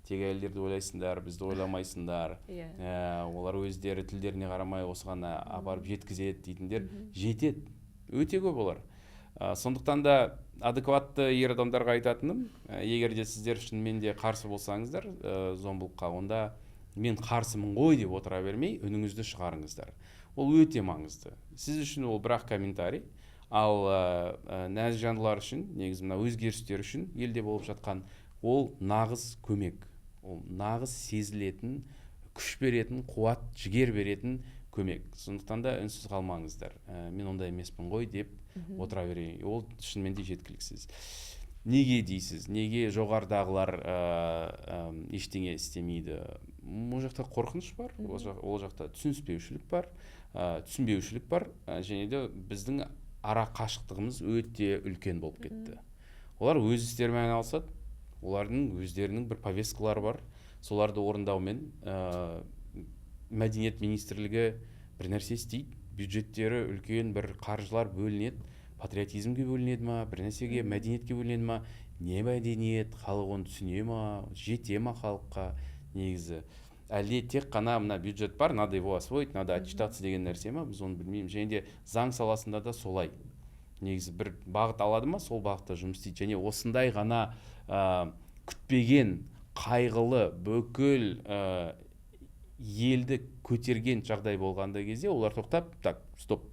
«Тек әйелдерді ойлайсыңдар, бізді ойламайсыңдар, иә олар өздері тілдеріне қарамай осыған апарып жеткізеді» дейтіндер жетеді, өте көп олар. Сондықтан да адекватты ер адамдарға айтатыным: егер де сіздер шынымен де қарсы болсаңыздар зомбылыққа, онда «мен қарсымын ғой» деп отыра бермей, үніңізді шығарыңыздар. Ол өте маңызды. Сіз үшін ол бір-ақ комментарий, ал нәзік жандылар үшін, негізі мына өзгерістер үшін, елде болып жатқан, ол нағыз көмек, ол нағыз сезілетін, күш беретін, қуат, жігер беретін көмек. Сондықтан да үнсіз қалмаңыздар. «Мен ондай емеспін ғой» деп отыра берейін, ол шынымен де жеткіліксіз. Неге дейсіз, неге жоғарыдағылар ештеңе істемейді? Ол жақта қорқыныш бар, ол жақта түсініспеушілік бар, түсінбеушілік бар, және де біздің ара қашықтығымыз өте үлкен болып кетті. Олар өз істерімен айналысады, олардың өздерінің бір повесткалары бар, соларды орындаумен. Мәдениет министрлігі бір нәрсе істейді, бюджеттері үлкен, бір қаржылар бөлінеді, патриотизмге бөлінеді ма, бір нәрсеге, мәдениетке бөлінеді ма? Не мәдениет, халық оны түсіне ма, жете ма халыққа негізі, әлде тек қана мына бюджет бар, надо его освоить, надо отчитаться деген нәрсе ма, біз оны білмейміз. Және де заң саласында да солай, негізі бір бағыт алады ма, сол бағытта жұмыс істейді. Және осындай ғана күтпеген қайғылы, бүкіл елді көтерген жағдай болғанда кезде олар тоқтап: «Так, стоп,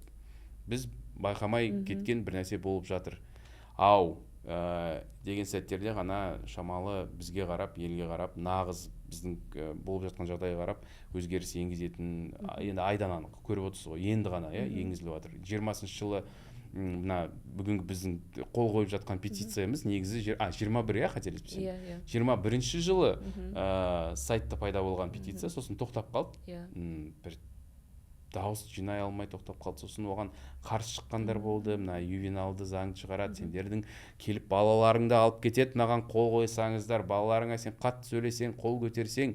біз байқамай кеткен бір нәрсе болып жатыр ау» деген сәттерде ғана шамалы бізге қарап, елге қарап, нағыз біздің болып жатқан жағдайға қарап өзгеріс енгізетін. Енді айдан анық көріп отырсыз ғой, енді ғана, иә, енгізіліп жатыр. 20-жылы мына бүгінгі біздің қол қойып жатқан петициямыз негізі 21, иә, қателеспесем, иә иә 21-жылы сайтта пайда болған петиция, сосын тоқтап қалды. Бір дауыс жинай алмай тоқтап қалды. Сосын оған қарсы шыққандар болды, мына ювеналды заң шығарады, сендердің келіп балаларыңды алып кетеді, мынаған қол қойсаңыздар, балаларыңа сен қатты сөйлесең, қол көтерсең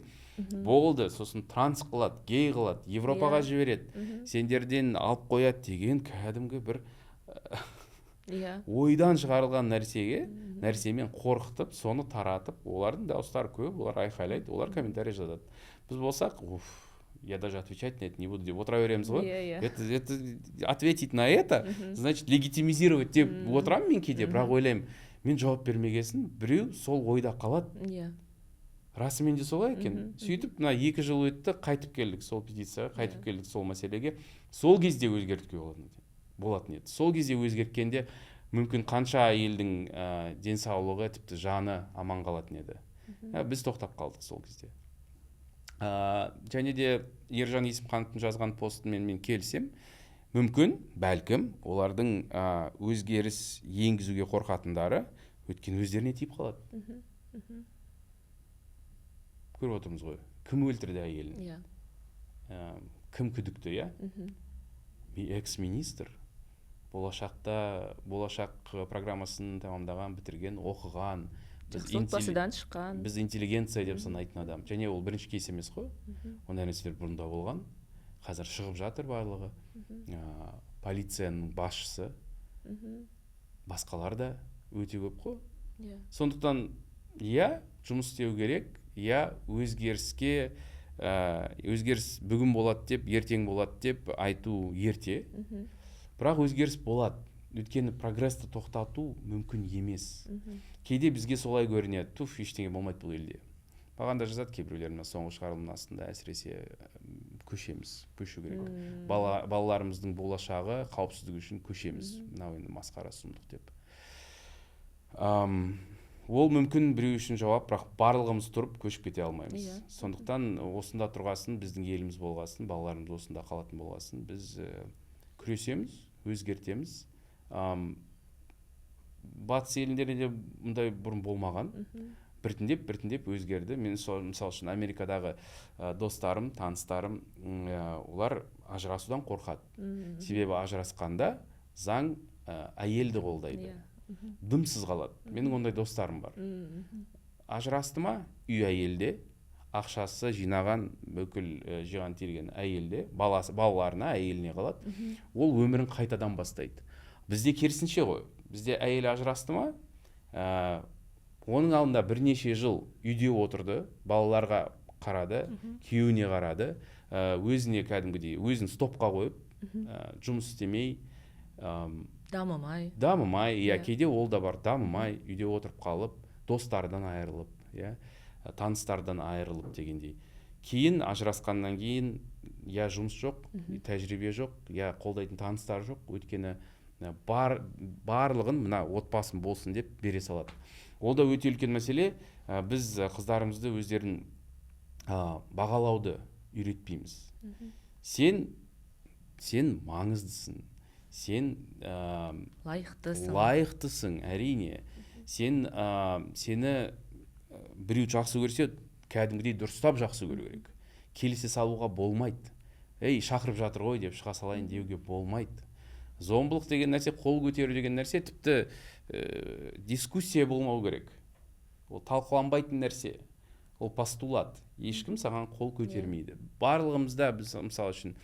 болды, сосын транс қылады, гей қылады, Европаға жібереді, сендерден алып қояды деген кәдімгі бір ойдан шығарылған нәрсемен қорқытып, соны таратып, олардың дауыстары көп, олар айқайлайды, олар комментарий жазады. Біз болсақ: «Уф, я даже отвечать на это не буду» деп отыра береміз ғой. иә иә Это ответить на это значит легитимизировать деп отырамын мен кейде. Бірақ ойлаймын, мен жауап бермегесін біреу сол ойда қалады. Расымен де солай екен. Сөйтіп мына 2 жыл өтті, қайтып келдік сол петицияға, қайтып келдік сол мәселеге. Сол кезде өзгертуге болатын еді. Сол кезде өзгерткенде мүмкін қанша әйелдің денсаулығы, тіпті жаны аман қалатын еді. Біз тоқтап қалдық сол кезде. Және де Ержан Есімхановтың жазған постымен мен келісемін. Мүмкін, бәлкім, олардың өзгеріс енгізуге қорқатындары, өйткені өздеріне тиіп қалады. Көріп отырмыз ғой, кім өлтірді әйелін, кім күдікті, иә, экс министр, болашақта Болашақ программасын тамамдаған, бітірген, оқыған, біз Жақсы отбасыдан шыққан. Біз интеллигенция деп санайтын адам. Және ол бірінші кейс емес қой, ондай нәрселер бұрын да болған, қазір шығып жатыр барлығы. Полицияның басшысы, басқалар да өте көп қой. Сондықтан, иә, жұмыс істеу керек, иә, өзгеріске, өзгеріс бүгін болады деп, ертең болады деп айту ерте, бірақ өзгеріс болады, өйткені прогрессті тоқтату мүмкін емес. Кейде бізге солай көрінеді: «Туф, ештеңе болмайды бұл елде». Маған да жазады кейбіреулер мына соңғы шығарылымның астында әсіресе: «Көшеміз, көшу керек, балаларымыздың болашағы, қауіпсіздігі үшін көшеміз, мынау енді масқара, сұмдық» деп. Ол мүмкін біреу үшін жауап, бірақ барлығымыз тұрып көшіп кете алмаймыз. Сондықтан осында тұрғасын, біздің еліміз болғасын, балаларымыз осында қалатын болғасын, біз күресеміз, өзгертеміз. Батыс елдерінде де мұндай бұрын болмаған, біртіндеп біртіндеп өзгерді. Мен сол, мысалы үшін, Америкадағы достарым, таныстарым, олар ажырасудан қорқады, себебі ажырасқанда заң әйелді қолдайды, дымсыз қалады. Менің ондай достарым бар. Ажырасты ма, үй әйелде, Ақшасы жинаған, бүкіл жиған терген әйелде, баласы, балаларына, әйеліне қалады. Ол өмірін қайтадан бастайды. Бізде керісінше ғой. Бізде әйел ажырасты ма, оның алдында бірнеше жыл үйде отырды, балаларға қарады, күйеуіне қарады, өзіне кәдімгідей өзін стопқа қойып, жұмыс істемей, дамымай. Дамымай, иә. Кейде ол да бар, дамымай, үйде отырып қалып, достардан айырылып, иә, таныстардан айырылып дегендей. Кейін ажырасқаннан кейін, я жұмыс жоқ, тәжірибе жоқ, я қолдайтын таныстар жоқ, өйткені бар барлығын мына отбасым болсын деп бере салады. Ол да өте үлкен мәселе. Біз қыздарымызды өздерін бағалауды үйретпейміз. Сен маңыздысың, сен лайықтысың. Лайықтысың, әрине. Сен сені біреу жақсы көрсе, кәдімгідей дұрыстап жақсы көру керек. Келісе салуға болмайды. Ей, шақырып жатыр ғой деп шыға салайын деуге болмайды. Зомбылық деген нәрсе, қол көтеру деген нәрсе тіпті дискуссия болмау керек. Ол талқыланбайтын нәрсе, ол постулат. Ешкім саған қол көтермейді. Барлығымызда біз, мысалы үшін,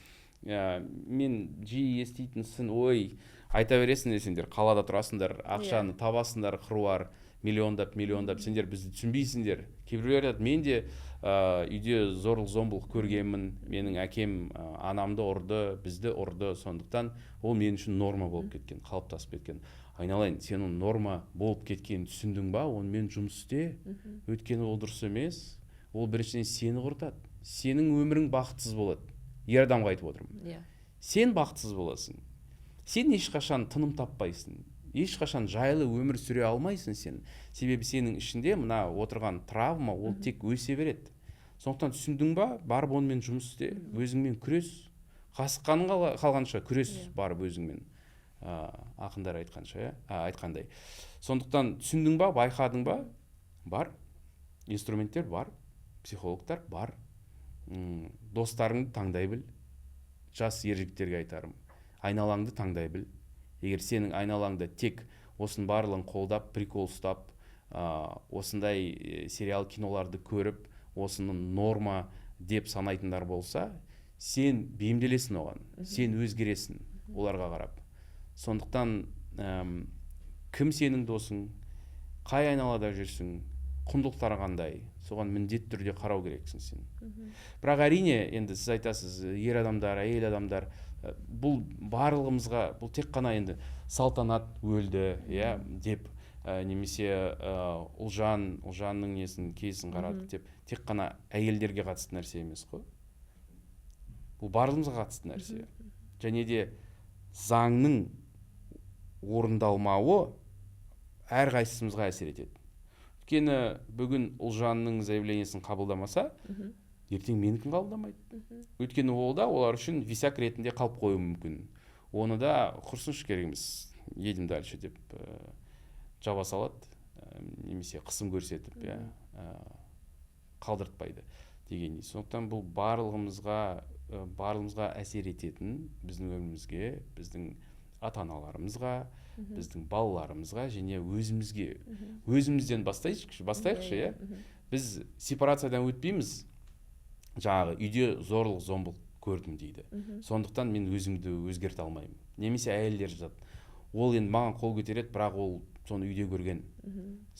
мен жиі еститін сын: «Ой, айта бересіңдер, сендер қалада тұрасыңдар, ақшаны табасыңдар қыруар, миллиондап, миллиондап, сендер бізді түсінбейсіңдер». Кейбіреулер айтады: «Мен де үйде зорлық зомбылық көргенмін, менің әкем анамды ұрды, бізді ұрды, сондықтан ол мен үшін норма болып кеткен, қалыптасып кеткен». Айналайын, сен оның норма болып кеткенін түсіндің ба? Онымен жұмыс істе, өйткені ол дұрыс емес. Ол біріншіден сені құртады, сенің өмірің бақытсыз болады. Ер адамға айтып отырмын. Сен бақытсыз боласың, сен ешқашан тыным таппайсың, ешқашан жайлы өмір сүре алмайсың сен, себебі сенің ішінде мына отырған травма, ол тек өсе береді. Сондықтан түсіндің ба, барып онымен жұмыс істе, өзіңмен күрес, қасық қаның қалғанша күрес. Барып өзіңмен, ақындар айтқанша, иә, айтқандай. Сондықтан түсіндің ба, байқадың ба, бар, инструменттер бар, психологтар бар. Достарыңды таңдай біл. Жас ер жігіттерге айтарым: айналаңды таңдай біл. Егер сенің айналаңда тек осының барлығын қолдап, прикол ұстап, осындай сериал, киноларды көріп, осыны норма деп санайтындар болса, сен бейімделесің оған, сен өзгересің оларға қарап. Сондықтан кім сенің досың, қай айналада жүрсің, құндылықтары қандай, соған міндетті түрде қарау керексің сен. Бірақ, әрине, енді сіз айтасыз, ер адамдар, әйел адамдар, бұл барлығымызға, бұл тек қана енді Салтанат өлді, иә, деп, немесе Ұлжанның несін, кейсін қарадық деп, тек қана әйелдерге қатысты нәрсе емес қой, бұл барлығымызға қатысты нәрсе. Және де заңның орындалмауы әрқайсымызға әсер етеді, өйткені бүгін Ұлжанның заявлениесін қабылдамаса, ертең менікін қабылдамайды, өйткені ол да олар үшін висяк ретінде қалып қоюы мүмкін. Оны да «құрсыншы, керек емес, едем дальше» деп жаба салады, немесе қысым көрсетіп, иә, қалдыртпайды дегендей. Сондықтан бұл барлығымызға әсер ететін, біздің өмірімізге, біздің ата аналарымызға, біздің балаларымызға және өзімізге. Өзімізден бастайықшы, иә. Біз сепарациядан өтпейміз. Жаңағы үйде зорлық зомбылық көрдім дейді, сондықтан мен өзімді өзгерте алмаймын. Немесе әйелдер жазады: «Ол енді маған қол көтереді, бірақ ол соны үйде көрген,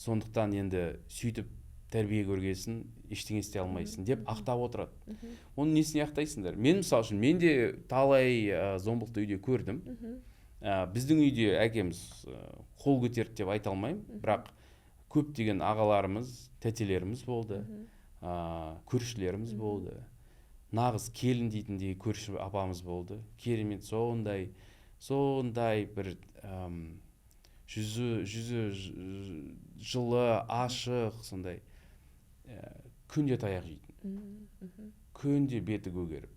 сондықтан енді сөйтіп тәрбие көргесін ештеңе істей алмайсың» деп ақтап отырады. Оның несіне ақтайсыңдар? Мен, мысалы үшін, мен де талай зомбылықты үйде көрдім. Біздің үйде әкеміз қол көтерді деп айта алмаймын, бірақ көптеген ағаларымыз, тәтелеріміз болды, көршілеріміз болды. Нағыз келін дейтіндей көрші апамыз болды, керемет, сондай бір жүзі жылы, ашық, сондай, күнде таяқ жейтін, күнде беті көгеріп,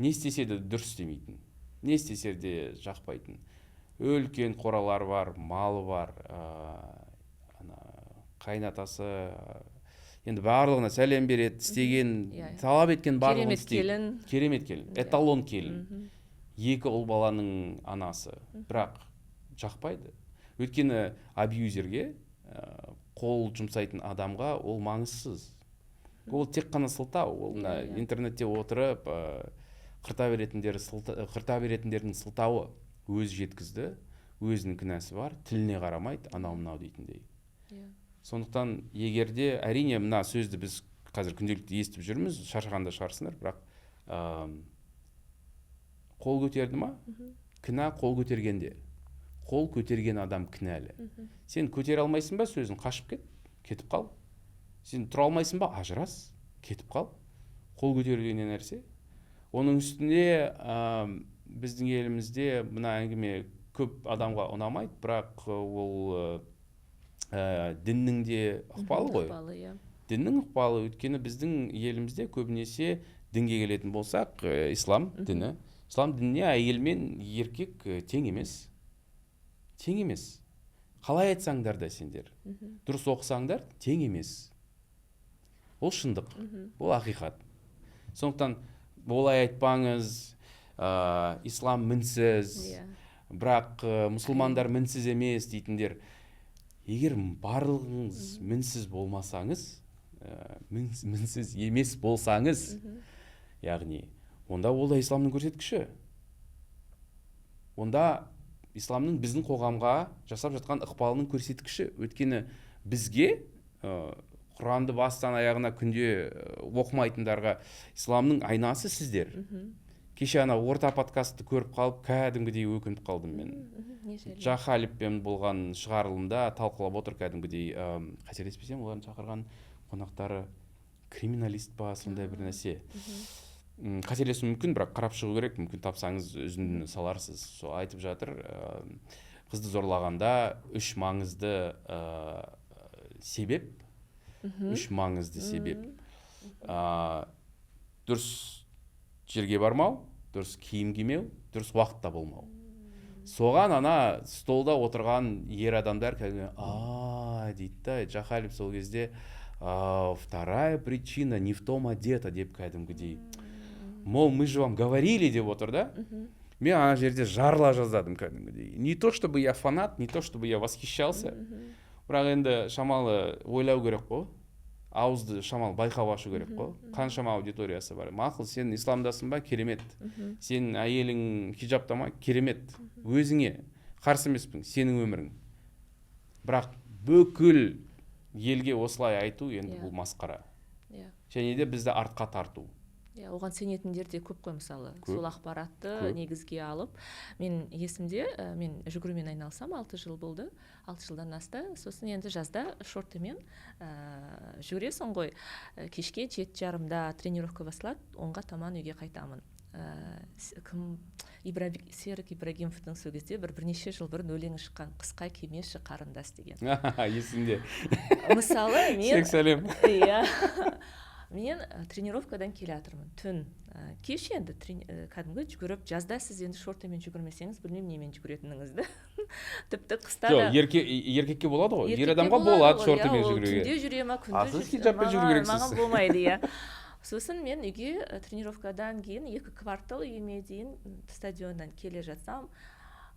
не істесе де дұрыс істемейтін, не істесе де жақпайтын. Үлкен қоралары бар, малы бар, ана қайынатасы енді барлығына сәлем береді, істеген, Иә, иә. талап еткен барлығын Керемет істейді. келін. Керемет келін, эталон келін, екі ұл баланың анасы, бірақ жақпайды, өйткені абьюзерге, қол жұмсайтын адамға ол маңызсыз. Ол тек қана сылтау. Ол мына интернетте отырып қырта беретіндердің сылтауы. Өзі жеткізді, өзінің кінәсі бар, тіліне қарамайды, анау мынау дейтіндей. Сондықтан егерде, әрине, мына сөзді біз қазір күнделікті естіп жүрміз, шаршаған да шығарсыңдар, бірақ қол көтерді ма? Кінә қол көтергенде. Қол көтерген адам кінәлі. Сен көтере алмайсың ба сөзін, қашып кет, кетіп қал. Сен тұра алмайсың ба, ажырас, кетіп қал. Қол көтеру деген не нәрсе? Оның үстіне біздің елімізде мына әңгіме көп адамға ұнамайды, бірақ ол діннің де ықпалы ғой. Ықпалы, иә. Діннің ықпалы, өйткені біздің елімізде көбінесе дінге келетін болсақ, ислам діні. Ислам дініне әйел мен еркек тең емес. Тең емес. Қалай айтсаңдар да сендер, дұрыс оқысаңдар, тең емес. Ол шындық, ол ақиқат. Сондықтан олай айтпаңыз, ислам мінсіз, бірақ мұсылмандар мінсіз емес дейтіндер. Егер барлығыңыз мінсіз болмасаңыз, мінсіз емес болсаңыз, яғни онда ол да исламның көрсеткіші. Онда исламның біздің қоғамға жасап жатқан ықпалының көрсеткіші. Өйткені бізге Құранды бастан аяғына күнде оқымайтындарға исламның айнасы сіздер. Кеше ана орта подкастты көріп қалып, кәдімгідей өкініп қалдым мен. Жахалиппен болған шығарылымда талқылап отыр кәдімгідей, қателеспесем, олардың шақырған қонақтары криминалист па, сондай бір нәрсе. Қателесуім мүмкін, бірақ қарап шығу керек, мүмкін тапсаңыз үзіндіні саларсыз. Сол айтып жатыр, қызды зорлағанда үш маңызды себеп, үш маңызды себеп. Дұрыс жерге бармау, дұрыс киім кимеу, дұрыс уақытта болмау. Соған ана столда отырған ер адамдар кәдімгі а дейді да, Жахалип сол кезде вторая причина не в том одета деп кәдімгідей. Мол, мы же вам говорили деп отыр да. Мен ана жерде жарыла жаздадым кәдімгідей. Не то чтобы я фанат, не то чтобы я восхищался, бірақ енді шамалы ойлау керек қой. Ауызды шамалы байқап ашу керек қой. Қаншама аудиториясы бар. Мақұл, сен исламдасың ба? Керемет. Сенің әйелің хиджабта ма? Керемет. Өзіңе қарсы емеспін, сенің өмірің. Бірақ бүкіл елге осылай айту енді бұл масқара. Және де бізді артқа тарту. Иә, оған сенетіндер де көп қой мысалы. Көп. Сол ақпаратты Көп. негізге алып, мен есімде, мен жүгірумен айналысам, 6 жыл болды, 6 жылдан асты. Сосын енді жазда шортымен жүгіресің ғой. Кешке 7:30-да тренировка басталады, 10-ға таман үйге қайтамын. Кім Серік Ибрагимовтың сол кезде бірнеше жыл бұрын өлеңі шыққан «Қысқа кимеші, қарындас» деген. Есімде. Мысалы, мен Серік, сәлем. Иә. Мен тренировкадан келе жатырмын түн, кеш енді кәдімгі жүгіріп, жазда сіз енді шортымен жүгірмесеңіз, білмеймін немен жүгіретініңізді. Тіпті қыста Жоқ, да. Еркекке болады ғой. Ер Еркекке адамға болады болады ғой, шортымен иә, ол жүгіруге. түнде жүре ма, А күндіз сіз жүре хиджабпен ма, жүру керексіз. маған болмайды, иә. Сосын мен үйге тренировкадан кейін 2 квартал үйіме дейін стадионнан келе жатсам,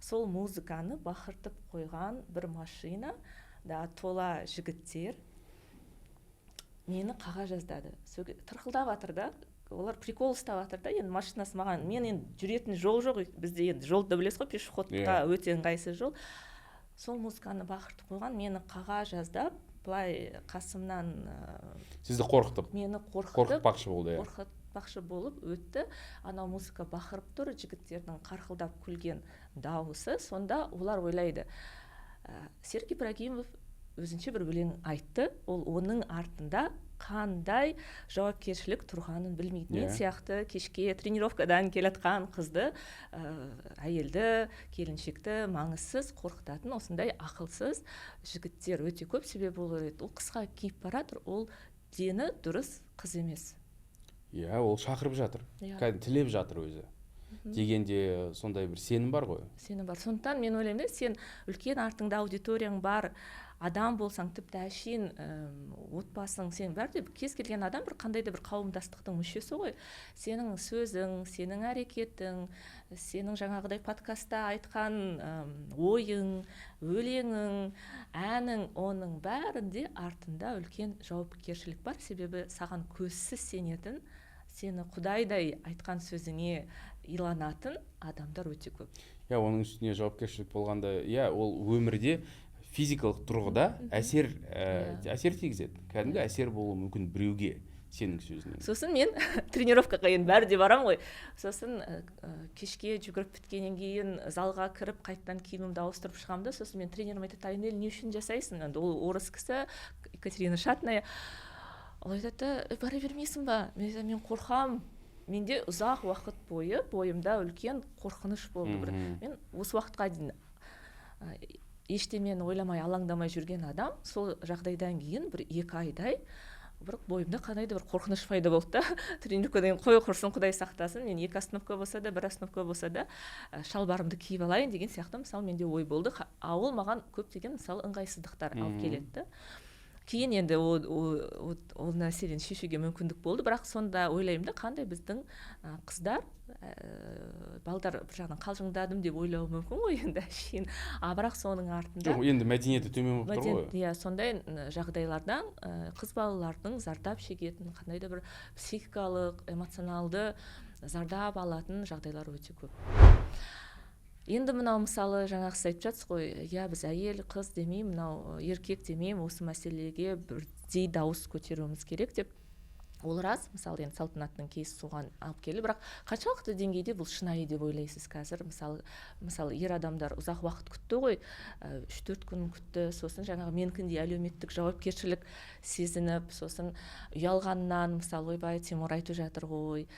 сол музыканы бақыртып қойған бір машина да тола жігіттер мені қаға жаздады. Тырқылдап жатыр да, олар прикол ұстап жатыр да. Енді машинасы маған, мен енді жүретін жол жоқ бізде, енді жолды білесіз ғой, пешеходқа өте ыңғайсыз жол. Сол музыканы бақыртып қойған, мені қаға жаздап, былай қасымнан, Сізді қорқытып. Мені қорқытып, Қорқытпақшы болды, иә. қорқытпақшы болып өтті. Анау музыка бақырып тұр, жігіттердің қарқылдап күлген дауысы. Сонда олар ойлайды, Серік Ибрагимов өзінше бір өлең айтты, ол оның артында қандай жауапкершілік тұрғанын білмейді. Мен сияқты кешке тренировкадан келатқан қызды, әйелді, келіншекті маңызсыз қорқытатын осындай ақылсыз жігіттер өте көп. Себебі ол ойлайды, ол қысқа киіп баратыр, ол дені дұрыс қыз емес. Иә, ол шақырып жатыр. Кәдімгі тілеп жатыр өзі. Дегенде сондай бір сенім бар ғой. Сенім бар. Сондықтан мен ойлаймын да, сен үлкен артыңда аудиторияң бар Адам болсаң, тіпті әшейін отбасың, сен бәрі де, кез келген адам бір қандай да бір қауымдастықтың мүшесі ғой. Сенің сөзің, сенің әрекетің, сенің жаңағыдай подкастта айтқан ойың, өлеңің, әнің, оның бәрінде артында үлкен жауапкершілік бар. Себебі саған көзсіз сенетін, сені құдайдай, айтқан сөзіңе иланатын адамдар өте көп. Иә, оның үстіне жауапкершілік болғанда, иә, ол өмірде физикалық тұрғыда әсер әсер тигізеді, кәдімгі әсер болуы мүмкін біреуге сенің сөзіңнен. Сосын мен тренировкаға енді бәрі де барамын ғой. Сосын кешке жүгіріп біткеннен кейін залға кіріп, қайтадан киімімді ауыстырып шығамын да, сосын мен тренерім айтады: «Айнель, не үшін жасайсың?» Енді ол орыс кісі, Екатерина Шатная. Ол айтады да: «Бара бермейсің ба?» Мен айтамын: «Мен қорқамын». Менде ұзақ уақыт бойы бойымда үлкен қорқыныш болды бір. Мен осы уақытқа дейін ештемені ойламай, алаңдамай жүрген адам, сол жағдайдан кейін бір 2 айдай бір бойымда қандай да бір қорқыныш пайда болды да. Тренировкадан кейін, қой, құрсын, құдай сақтасын, мен екі остановка болса да, бір остановка болса да, шалбарымды киіп алайын деген сияқты, мысалы, менде ой болды. А ол маған көптеген, мысалы, ыңғайсыздықтар алып келеді да. Кейін енді ол мәселені шешуге мүмкіндік болды. Бірақ сонда ойлаймын да, қандай біздің қыздар, балдар бір жағынан қалжыңдадым деп ойлауы мүмкін ғой енді әшейін, а бірақ соның артында Жоқ, енді мәдениеті төмен болып тұр ғой. Иә, сондай жағдайлардан қыз балалардың зардап шегетін, қандай да бір психикалық, эмоционалды зардап алатын жағдайлар өте көп. Енді мынау, мысалы, жаңағы сіз айтып жатсыз ғой, иә, біз әйел, қыз демеймін, мынау еркек демеймін, осы мәселеге бірдей дауыс көтеруіміз керек деп. Ол рас. Мысалы, енді Салтанаттың кейсі соған алып келді. Бірақ қаншалықты деңгейде бұл шынайы деп ойлайсыз қазір? Мысалы, ер адамдар ұзақ уақыт күтті ғой, 3-4 күн күтті. Сосын жаңағы менікіндей әлеуметтік жауапкершілік сезініп, сосын ұялғаннан, мысалы, ойбай, Тимур айтып жатыр ғой,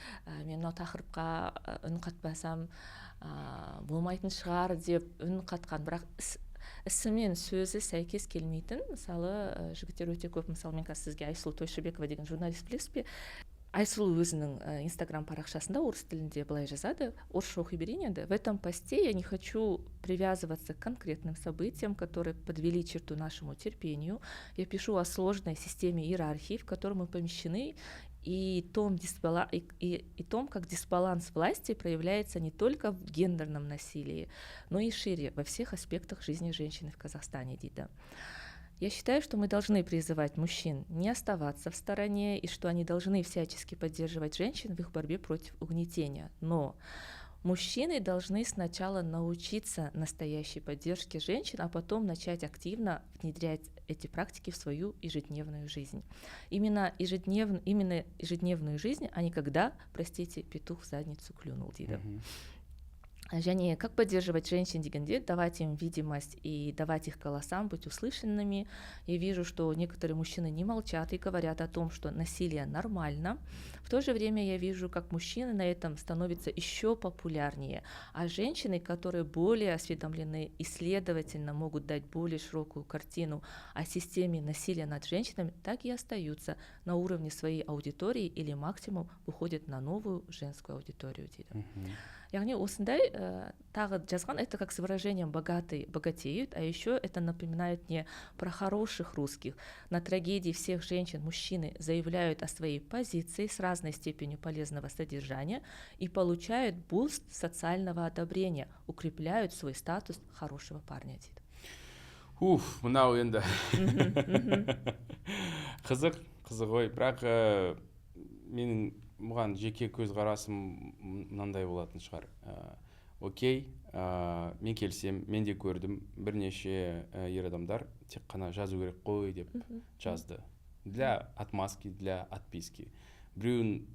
мен мынау тақырыпқа үн қатпасам, болмайтын шығар деп үн қатқан, бірақ ісі мен сөзі сәйкес келмейтін, мысалы, жігіттер өте көп. Мысалы, мен қазір сізге Айсұлу Тойшыбекова деген журналист, білесіз бе? Айсұлу өзінің Инстаграм парақшасында орыс тілінде былай жазады, орысша оқи берейін енді: «В этом посте я не хочу привязываться к конкретным событиям, которые подвели черту нашему терпению. Я пишу о сложной системе иерархии, в которой мы помещены, и том, как дисбаланс власти проявляется не только в гендерном насилии, но и шире, во всех аспектах жизни женщины в Казахстане», дейді. «Я считаю, что мы должны призывать мужчин не оставаться в стороне и что они должны всячески поддерживать женщин в их борьбе против угнетения. Но мужчины должны сначала научиться настоящей поддержке женщин, а потом начать активно внедрять эти практики в свою ежедневную жизнь. Именно ежедневную жизнь, а не когда, простите, петух в задницу клюнул», дейді. Және как поддерживать женщин дегенде, давать им видимость и давать их голосам быть услышанными. Я вижу, что некоторые мужчины не молчат и говорят о том, что насилие нормально. В то же время я вижу, как мужчины на этом становятся еще популярнее, а женщины, которые более осведомлены и, следовательно, могут дать более широкую картину о системе насилия над женщинами, так и остаются на уровне своей аудитории или максимум выходят на новую женскую аудиторию, дейді. Яғни осындай тағы жазған: «Это как с выражением «богатый богатеют», а еще это напоминает мне про хороших русских. На трагедии всех женщин мужчины заявляют о своей позиции с разной степенью полезного содержания и получают буст социального одобрения, укрепляют свой статус хорошего парня», дейді. Уф, мынау енді қызық, қызық ой. Бірақ менің бұған жеке көзқарасым мынандай болатын шығар. Окей, мен келісемін, мен де көрдім, бірнеше ер адамдар тек қана жазу керек қой деп жазды, для отмазки, для отписки. Біреуін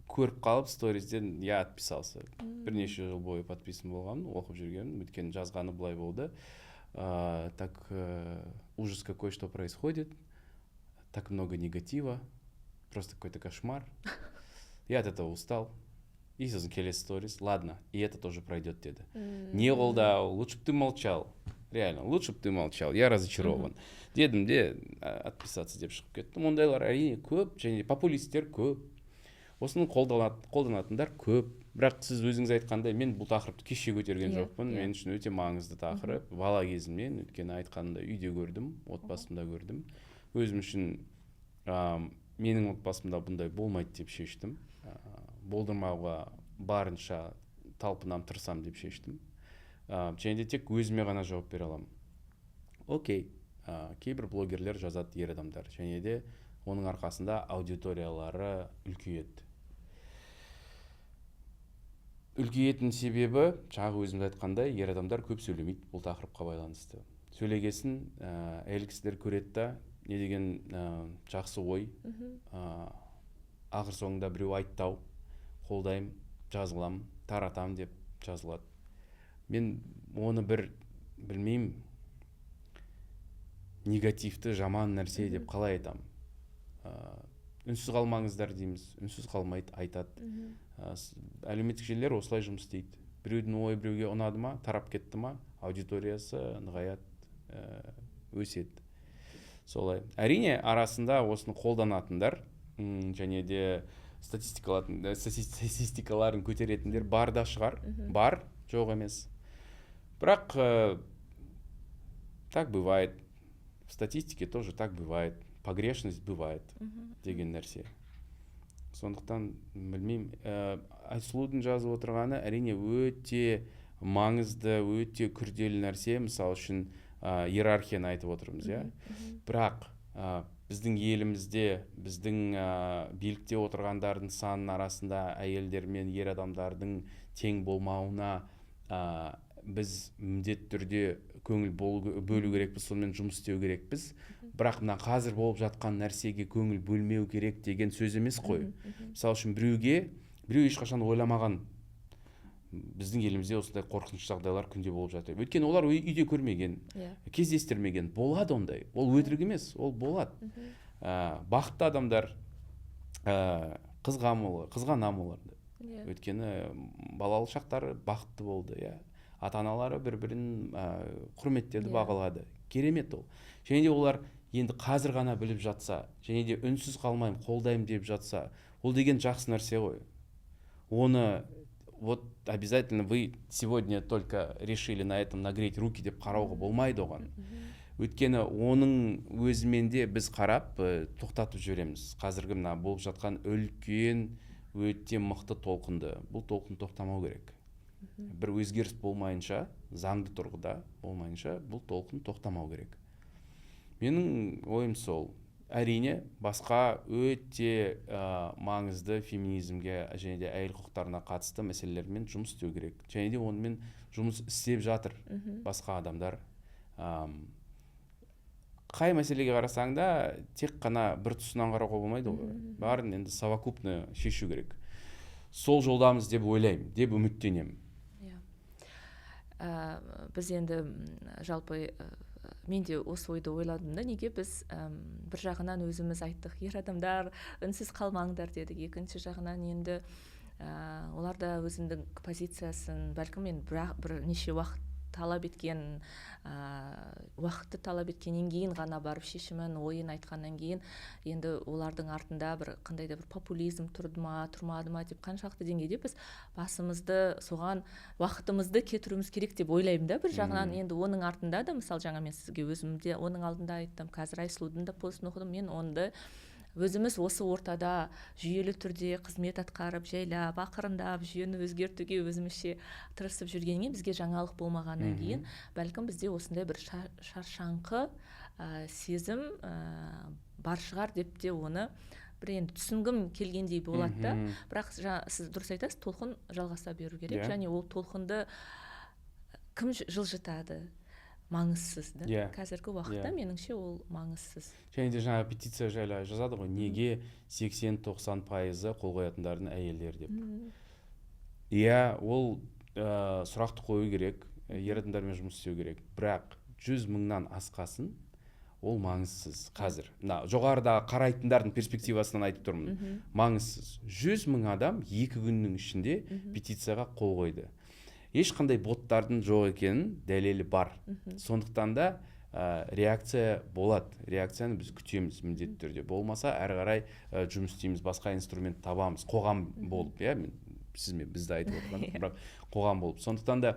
көріп қалып сторизден, я отписался. Бірнеше жыл бойы подписан болғанмын, оқып жүргенмін. Өйткені жазғаны былай болды: «Так ужас какой, что происходит, так много негатива, просто какой-то кошмар, я от этого устал». И сосын келесі сторис: «Ладно, и это тоже пройдет», — деді. Не қолдау, лучше бы ты молчал, реально, лучше бы ты молчал, я разочарован дедім де, отписаться деп шығып кеттім. Ондайлар, әрине, көп және популисттер көп, осыны қолданатындар көп. Бірақ сіз өзіңіз айтқандай, мен бұл тақырыпты кеше көтерген жоқпын. Мен үшін өте маңызды тақырып. Бала кезімнен, өйткені айтқанымда үйде көрдім, отбасымда көрдім. Өзім үшін менің отбасымда бұндай болмайды деп шештім. Болдырмауға барынша талпынам, тырысам деп шештім. Және де тек өзіме ғана жауап бере аламын. Окей, кейбір блогерлер жазады, ер адамдар, және де оның арқасында аудиториялары үлкейеді. Үлкейетін себебі, жаңағы өзіміз айтқандай, ер адамдар көп сөйлемейді бұл тақырыпқа байланысты. Сөйлегесін әйел кісілер көреді да, не деген жақсы ой, ақыр соңында біреу айтты ау, қолдаймын, жазыламын, таратамын деп жазылады. Мен оны бір білмеймін, негативті жаман нәрсе деп қалай айтамын. Үнсіз қалмаңыздар дейміз, үнсіз қалмайды, айтады. Әлеуметтік желілер осылай жұмыс істейді. Біреудің ойы біреуге ұнады ма, тарап кетті ма, аудиториясы нығаяды, өседі. Солай. Әрине, арасында осыны қолданатындар және де статистикаларын көтеретіндер бар да шығар. Бар, жоқ емес. Бірақ так бывает. В статистике тоже так бывает. Погрешность бывает деген нәрсе. Сондықтан білмеймін, Айсұлудың жазып отырғаны әрине өте маңызды, өте күрделі нәрсе. Мысалы үшін, иерархияны айтып отырмыз, иә. Бірақ біздің елімізде, біздің билікте отырғандардың санының арасында әйелдер мен ер адамдардың тең болмауына біз міндетті түрде көңіл бөлу керекпіз, сонымен жұмыс істеу керекпіз. Бірақ мына қазір болып жатқан нәрсеге көңіл бөлмеу керек деген сөз емес қой. Мысалы үшін, біреу ешқашан ойламаған, біздің елімізде осындай қорқынышты жағдайлар күнде болып жатыр. Өйткені олар үйде көрмеген, кездестірмеген. Болады ондай. Ол өтірік емес, ол болады. Бақытты адамдар, қызғанамын оларды. Өйткені балалық шақтары бақытты болды, иә. Ата-аналары бір-бірін құрметтеді, бағалады. Керемет ол. Және де олар енді қазір ғана біліп жатса, және де үнсіз қалмаймын, қолдаймын деп жатса, ол деген жақсы нәрсе ғой. Оны вот обязательно вы сегодня только решили на этом нагреть руки деп қарауға болмайды оған. Өйткені оның өзімен де біз қарап, тоқтатып жібереміз. Қазіргі мына болып жатқан үлкен, өте мықты толқынды. Бұл толқын тоқтамау керек. Бір өзгеріс болмайынша, заңды тұрғыда болмайынша, бұл толқын тоқтамау керек. Менің ойым сол. Әрине, басқа өте маңызды феминизмге және де әйел құқықтарына қатысты мәселелермен жұмыс істеу керек. Және де онымен жұмыс істеп жатыр басқа адамдар. Қай мәселеге қарасаң да, тек қана бір тұсынан қарауға болмайды ғой. Барын енді совокупно шешу керек. Сол жолдамыз деп ойлаймын, деп үміттенемін. Иә. Біз енді жалпы мен де осы ойды ойладым да, неге біз бір жағынан өзіміз айттық, ер адамдар үнсіз қалмаңдар дедік, екінші жағынан енді олар да өзінің позициясын бәлкім енді бірнеше уақыт талап еткен, уақытты талап еткеннен кейін ғана барып шешімін, ойын айтқаннан кейін енді олардың артында бір қандай да бір популизм тұрды ма, тұрмады ма деп қаншалықты деңгейде біз басымызды соған уақытымызды кетіруіміз керек деп ойлаймын да. Бір жағынан енді оның артында да, мысалы, жаңа мен сізге өзім де оның алдында айттым, қазір Айсұлудың да постын оқыдым, мен онды өзіміз осы ортада жүйелі түрде қызмет атқарып, жайлап, ақырындап жүйені өзгертуге өзімізше тырысып жүргеннен кейін, бізге жаңалық болмағаннан кейін, бәлкім бізде осындай бір шаршаңқы сезім бар шығар деп те оны бір енді түсінгім келгендей болады да. Бірақ сіз дұрыс айтасыз, толқын жалғаса беру керек. Және ол толқынды кім жылжытады, маңызсыз да. Қазіргі уақытта меніңше ол маңызсыз. Және де жаңа петиция жайлы жазады ғой, неге 80-90% қол қоятындардың әйелдер деп. Иә, ол сұрақты қою керек, ер адамдармен жұмыс істеу керек. Бірақ 100 мыңнан асқасын ол маңызсыз қазір. Мына жоғарыда қарайтындардың перспективасынан айтып тұрмын. Маңызсыз. 100 мың адам 2 күннің ішінде петицияға қол қойды. Ешқандай боттардың жоқ екенін дәлелі бар. Сондықтан да реакция болады. Реакцияны біз күтеміз міндетті түрде. Болмаса әрі қарай жұмыс істейміз, басқа инструмент табамыз қоғам болып, иә. Мен Сіз мен бізді айтып отырған, бірақ қоғам болып. Сондықтан да,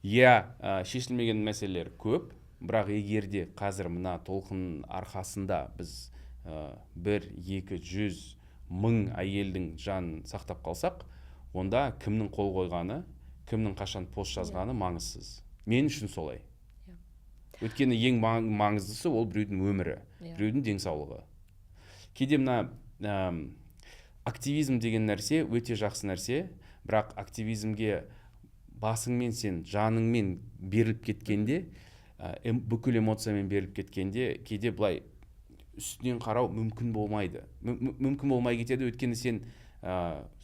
иә, шешілмеген мәселелер көп, бірақ егер де қазір мына толқын арқасында біз 1, 2, 100 мың әйелдің жанын сақтап қалсақ, онда кімнің қол қойғаны, кімнің қашан пост жазғаны маңызсыз. Мен үшін солай. Өйткені ең маңыздысы ол біреудің өмірі, біреудің денсаулығы. Кейде мына активизм деген нәрсе өте жақсы нәрсе, бірақ активизмге басыңмен, сен жаныңмен беріліп кеткенде, бүкіл эмоциямен беріліп кеткенде, кейде былай үстінен қарау мүмкін болмайды, мүмкін болмай кетеді. Өйткені сен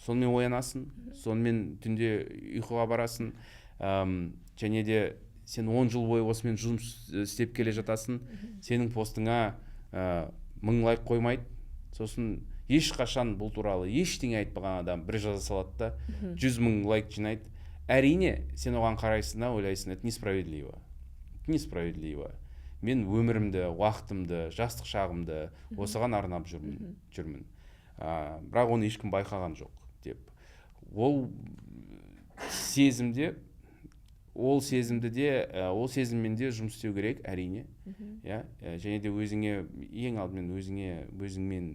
сонымен оянасың, сонымен түнде ұйқыға барасың, және де сен 10 жыл бойы осымен жұмыс істеп келе жатасың. Сенің постыңа 1000 лайк қоймайды, сосын ешқашан бұл туралы ештеңе айтпаған адам бір жаза салады да, 100 000 лайк жинайды. Әрине, сен оған қарайсың да, ойлайсың: это несправедливо, несправедливо. Мен өмірімді, уақытымды, жастық шағымды осыған арнап жүрмін, бірақ оны ешкім байқаған жоқ деп. Ол сезіммен де жұмыс істеу керек, әрине, иә. Және де өзіңе, ең алдымен өзіңе, өзіңмен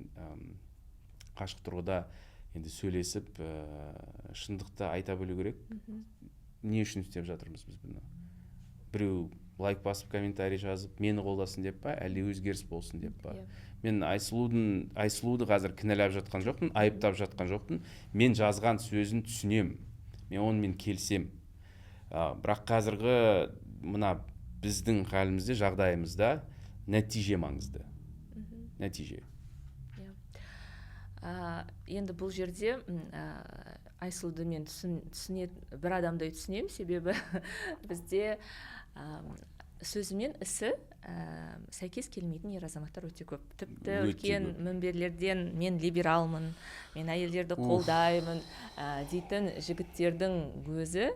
қашық тұрғыда енді сөйлесіп, шындықты айта білу керек. Не үшін істеп жатырмыз біз бұны? Біреу лайк басып, комментарий жазып, мені қолдасын деп па, әлде өзгеріс болсын деп па? Мен Айсұлуды қазір кінәлап жатқан жоқпын, айыптап жатқан жоқпын. Мен жазған сөзін түсінемін, мен онымен келісемін. Бірақ қазіргі мына біздің халімізде, жағдайымызда нәтиже маңызды, нәтиже. Иә. Енді бұл жерде Айсұлуды мен түсіне, бір адамдай түсінемін, себебі бізде сөзі мен ісі сәйкес келмейтін ер азаматтар өте көп. Тіпті Өте үлкен көп. мінберлерден «мен либералмын, мен әйелдерді қолдаймын» дейтін жігіттердің өзі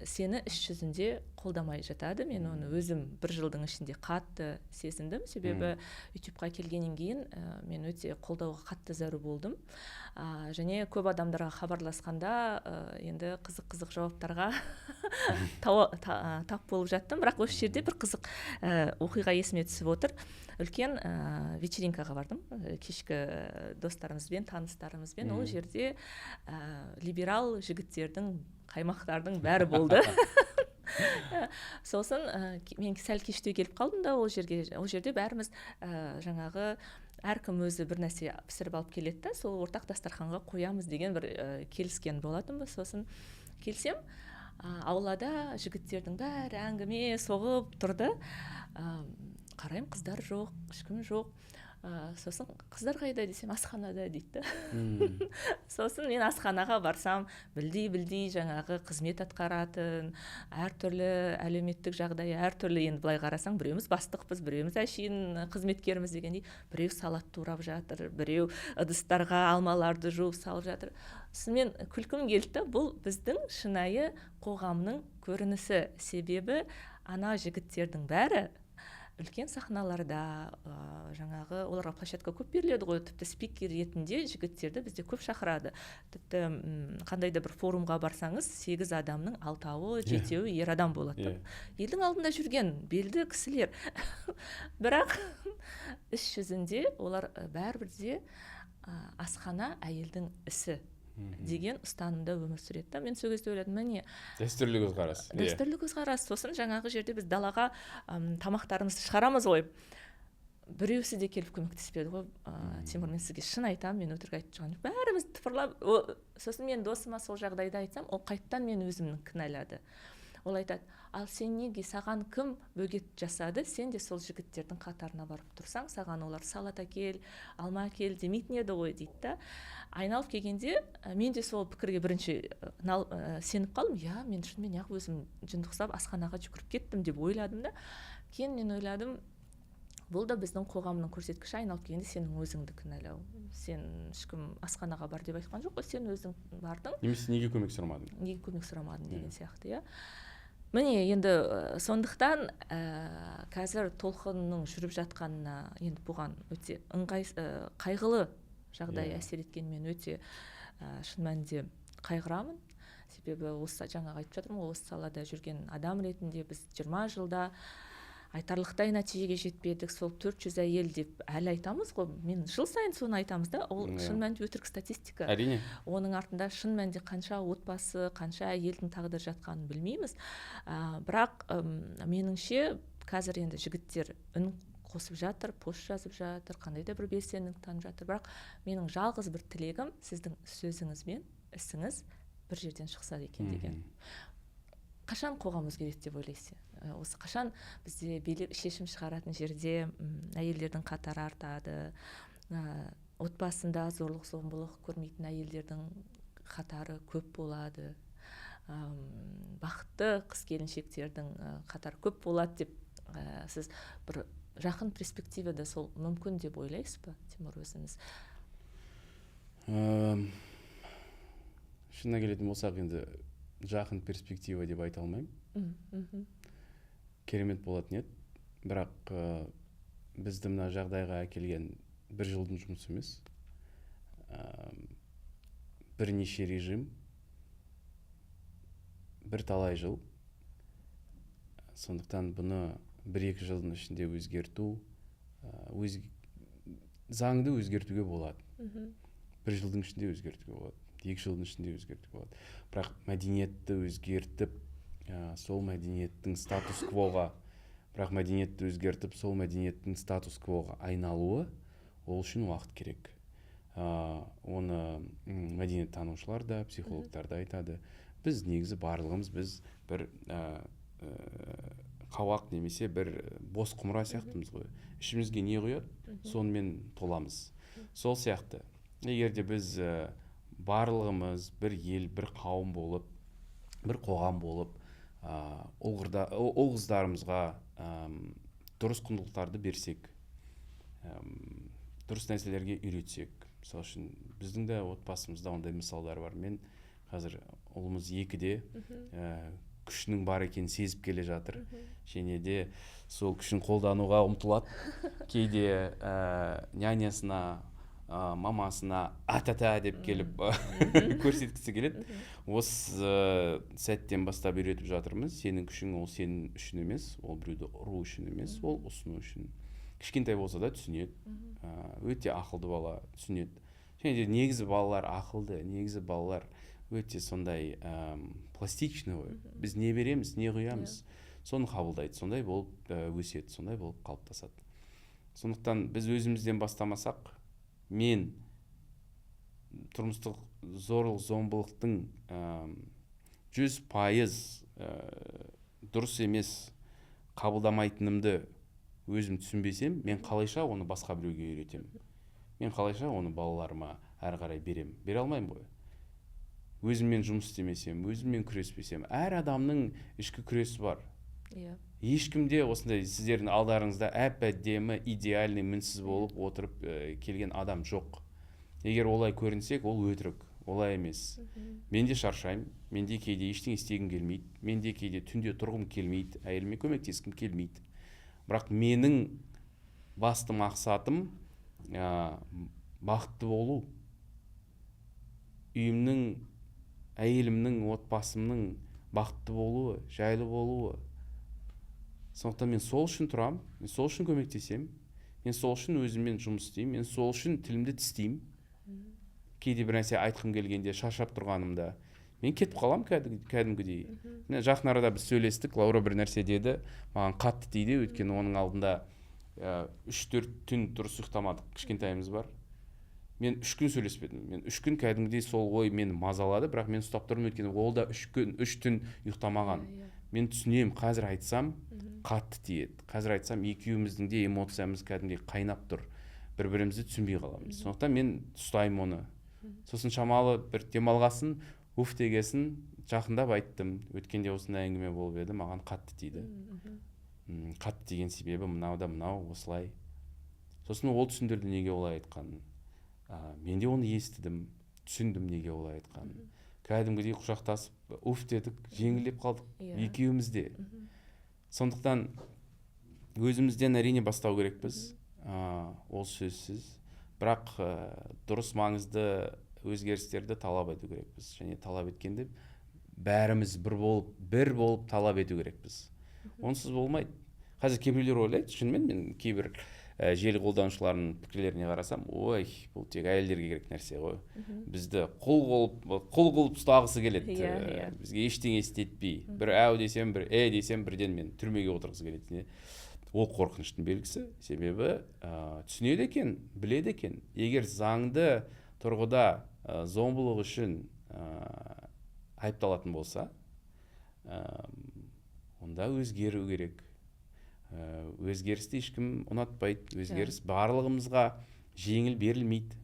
сені іс жүзінде қолдамай жатады. Мен оны өзім бір жылдың ішінде қатты сезіндім, себебі Ютубқа келгеннен кейін мен өте қолдауға қатты зәру болдым. Және көп адамдарға хабарласқанда енді қызық қызық жауаптарға тап болып жаттым. Бірақ осы жерде бір қызық оқиға есіме түсіп отыр. Үлкен вечеринкаға бардым, кешкі, достарымызбен, таныстарымызбен. Ол жерде либерал жігіттердің, қаймақтардың бәрі болды. Сосын мен сәл кештеу келіп қалдым да ол жерге. Ол жерде бәріміз жаңағы әркім өзі бір нәрсе пісіріп алып келеді да, сол ортақ дастарханға қоямыз деген бір келіскен болатынбыз. Сосын келсем, аулада жігіттердің бәрі әңгіме соғып тұрды. Қараймын, қыздар жоқ, ешкім жоқ. Сосын «Қыздар қайда?» десем, «Асханада» дейді да. Сосын мен асханаға барсам, білдей білдей жаңағы қызмет атқаратын, әртүрлі әлеуметтік жағдайы әртүрлі, енді былай қарасаң, біреуміз бастықпыз, біреуміз әшейін қызметкерміз дегендей, біреу салат турап жатыр, біреу ыдыстарға алмаларды жуып салып жатыр. Сосын мен күлкім келді да, бұл біздің шынайы қоғамның көрінісі, себебі ана жігіттердің бәрі үлкен сахналарда, жаңағы оларға площадка көп беріледі ғой. Тіпті спикер ретінде жігіттерді бізде көп шақырады. Тіпті қандай да бір форумға барсаңыз, сегіз адамның алтауы, жетеуі ер адам болады да. Елдің алдында жүрген белді кісілер, бірақ іс жүзінде олар бәрібір де асхана әйелдің ісі деген ұстанымда өмір сүреді да. Мен сол кезде ойладым: міне. Дәстүрлі көзқарас, иә. Дәстүрлі көзқарас. Сосын жаңағы жерде біз далаға тамақтарымызды шығарамыз ғой, біреусі де келіп көмектеспеді ғой. Тимур, мен сізге шын айтамын, мен өтірік айтып тұрған жоқпын. Бәріміз тыпырлап. Сосын мен досыма сол жағдайды айтсам, ол қайттан мен өзімнің кінәлады. Ол айтады: «Ал сен неге, саған кім бөгет жасады? Сен де сол жігіттердің қатарына барып тұрсаң, саған олар салат әкел, алма әкел демейтін еді ғой», — дейді да. Айналып келгенде мен де сол пікірге бірінші сеніп қалдым. Иә, мен шынымен неғып өзім жынды ұқсап асханаға жүгіріп кеттім деп ойладым да. Кейін мен ойладым: бұл да біздің қоғамның көрсеткіші. Айналып келгенде сенің өзіңді кінәлау. Сен, ешкім асханаға бар деп айтқан жоқ қой, сен өзің бардың. Немесе неге көмек сұрамадың? Неге көмек сұрамадың деген сияқты, иә. Міне, енді сондықтан қазір толқынның жүріп жатқанына, енді бұған өте ыңғай, қайғылы жағдай әсер еткенімен, өте Шын мәнінде қайғырамын. Себебі осы жаңағы айтып жатырмын ғой, осы салада жүрген адам ретінде біз 20 жылда айтарлықтай нәтижеге жетпедік. Сол 400 әйел деп әлі айтамыз ғой, мен жыл сайын соны айтамыз да, ол шын мәнінде өтірік статистика. Әрине. Оның артында шын мәнінде қанша отбасы, қанша әйелдің тағдыры жатқанын білмейміз. Бірақ меніңше, қазір енді жігіттер үн қосып жатыр, пост жазып жатыр, қандай да бір белсенділік танытып жатыр. Бірақ менің жалғыз бір тілегім, сіздің сөзіңіз бен ісіңіз бір жерден шықса екен деген. Қашан қоғам өзгереді деп ойлайсыз? Осы қашан бізде билік, шешім шығаратын жерде әйелдердің қатары артады, отбасында зорлық зомбылық көрмейтін әйелдердің қатары көп болады, бақытты қыз келіншектердің қатары көп болады деп, сіз бір жақын перспективада сол мүмкін деп ойлайсыз ба, Тимур, өзіңіз? Шынына келетін болсақ, енді жақын перспектива деп айта алмаймын. Керемет болатын еді, бірақ бізді мына жағдайға әкелген бір жылдың жұмысы емес, бірнеше режим, бірталай жыл. Сондықтан бұны 1-2 жылдың ішінде өзгерту, заңды өзгертуге болады, бір жылдың ішінде өзгертуге болады, 2 жылдың ішінде өзгертуге болады. Бірақ мәдениетті өзгертіп, сол мәдениеттің статус квоға бірақ мәдениетті өзгертіп, сол мәдениеттің статус квоға айналуы, ол үшін уақыт керек. Оны мәдениеттанушылар да, психологтар да айтады. Біз негізі барлығымыз, біз бір қауақ немесе бір бос құмыра сияқтымыз ғой. Ішімізге не құяды, сонымен толамыз. Сол сияқты, егер де біз барлығымыз бір ел, бір қауым болып, бір қоғам болып, ұл қыздарымызға дұрыс құндылықтарды берсек, дұрыс нәрселерге үйретсек. Мысалы үшін, біздің де отбасымызда ондай мысалдар бар. Мен қазір ұлымыз 2-де, күшінің бар екенін сезіп келе жатыр және де сол күшін қолдануға ұмтылады. Кейде нянясына, мамасына «атата» деп келіп көрсеткісі келеді. Осы сәттен бастап үйретіп жатырмыз: сенің күшің ол сенің үшін емес, ол біреуді ұру үшін емес, ол ұсыну үшін. Кішкентай болса да түсінеді, өте ақылды бала, түсінеді. Және де негізі балалар ақылды, негізі балалар өте сондай пластичный ғой. Біз не береміз, не құямыз, соны қабылдайды, сондай болып өседі, сондай болып қалыптасады. Сондықтан біз өзімізден бастамасақ, мен тұрмыстық зорлық зомбылықтың 100% дұрыс емес, қабылдамайтынымды өзім түсінбесем, мен қалайша оны басқа біреуге үйретемін? Мен қалайша оны балаларыма әрі қарай беремін? Бере алмаймын ғой, өзіммен жұмыс істемесем, өзіммен күреспесем. Әр адамның ішкі күресі бар. Ешкімде осындай сіздердің алдарыңызда әп әдемі, идеальный, мінсіз болып отырып келген адам жоқ. Егер олай көрінсек, ол өтірік, олай емес. Мен де шаршаймын, мен де кейде ештеңе істегім келмейді, мен де кейде түнде тұрғым келмейді, әйеліме көмектескім келмейді. Бірақ менің басты мақсатым бақытты болу, үйімнің, әйелімнің, отбасымның бақытты болуы, жайлы болуы. Сондықтан мен сол үшін тұрамын, мен сол үшін көмектесемін, мен сол үшін өзіммен жұмыс істеймін, мен сол үшін тілімді тістеймін. Кейде бір нәрсе айтқым келгенде, шаршап тұрғанымда, мен кетіп қаламын кәдімгідей. Міне, жақын арада біз сөйлестік, Лаура бір нәрсе деді, маған қатты тиді, өйткені оның алдында 3-4 түн дұрыс ұйықтамадық, кішкентайымыз бар. Мен 3 күн сөйлеспедім, мен 3 күн кәдімгідей сол ой мені мазалады. Бірақ мен ұстап тұрдым, өйткені ол да 3 күн, 3 түн ұйықтамаған. Иә, иә. Мен түсінемін, қазір айтсам, қатты тиеді, қазір айтсам, екеуміздің де эмоциямыз кәдімгідей қайнап тұр, бір бірімізді түсінбей қаламыз. Сондықтан мен ұстаймын оны. Сосын шамалы бір демалғасын, уф дегесін, жақындап айттым: өткенде осындай әңгіме болып еді, маған қатты тиді. Қатты тиген себебі мынау да мынау, осылай. Сосын ол түсіндірді неге олай айтқанын. Мен де оны естідім, түсіндім неге олай айтқанын. Кәдімгідей құшақтасып, уф дедік, жеңілдеп қалдық екеуміз де. Сондықтан өзімізден, әрине, бастау керекпіз, ол сөзсіз. Бірақ дұрыс, маңызды Өзгерістерді талап ету керекпіз және талап еткенде бәріміз бір болып талап ету керекпіз. Онсыз болмайды. Қазір кейбіреулер ойлайды, шынымен, мен кейбір желі қолданушыларының пікірлеріне қарасам, ой, бұл тек әйелдерге керек нәрсе ғой, бізді құл қылып ұстағысы келеді, иә иә бізге ештеңе істетпей, бір әу десем, бір э десем, бірден мен түрмеге отырғысы келеді. Ол қорқыныштың белгісі. Себебі түсінеді екен, біледі екен: егер заңды тұрғыда зомбылық үшін айыпталатын болса, онда өзгеру керек. Өзгерісті ешкім ұнатпайды, өзгеріс барлығымызға жеңіл берілмейді.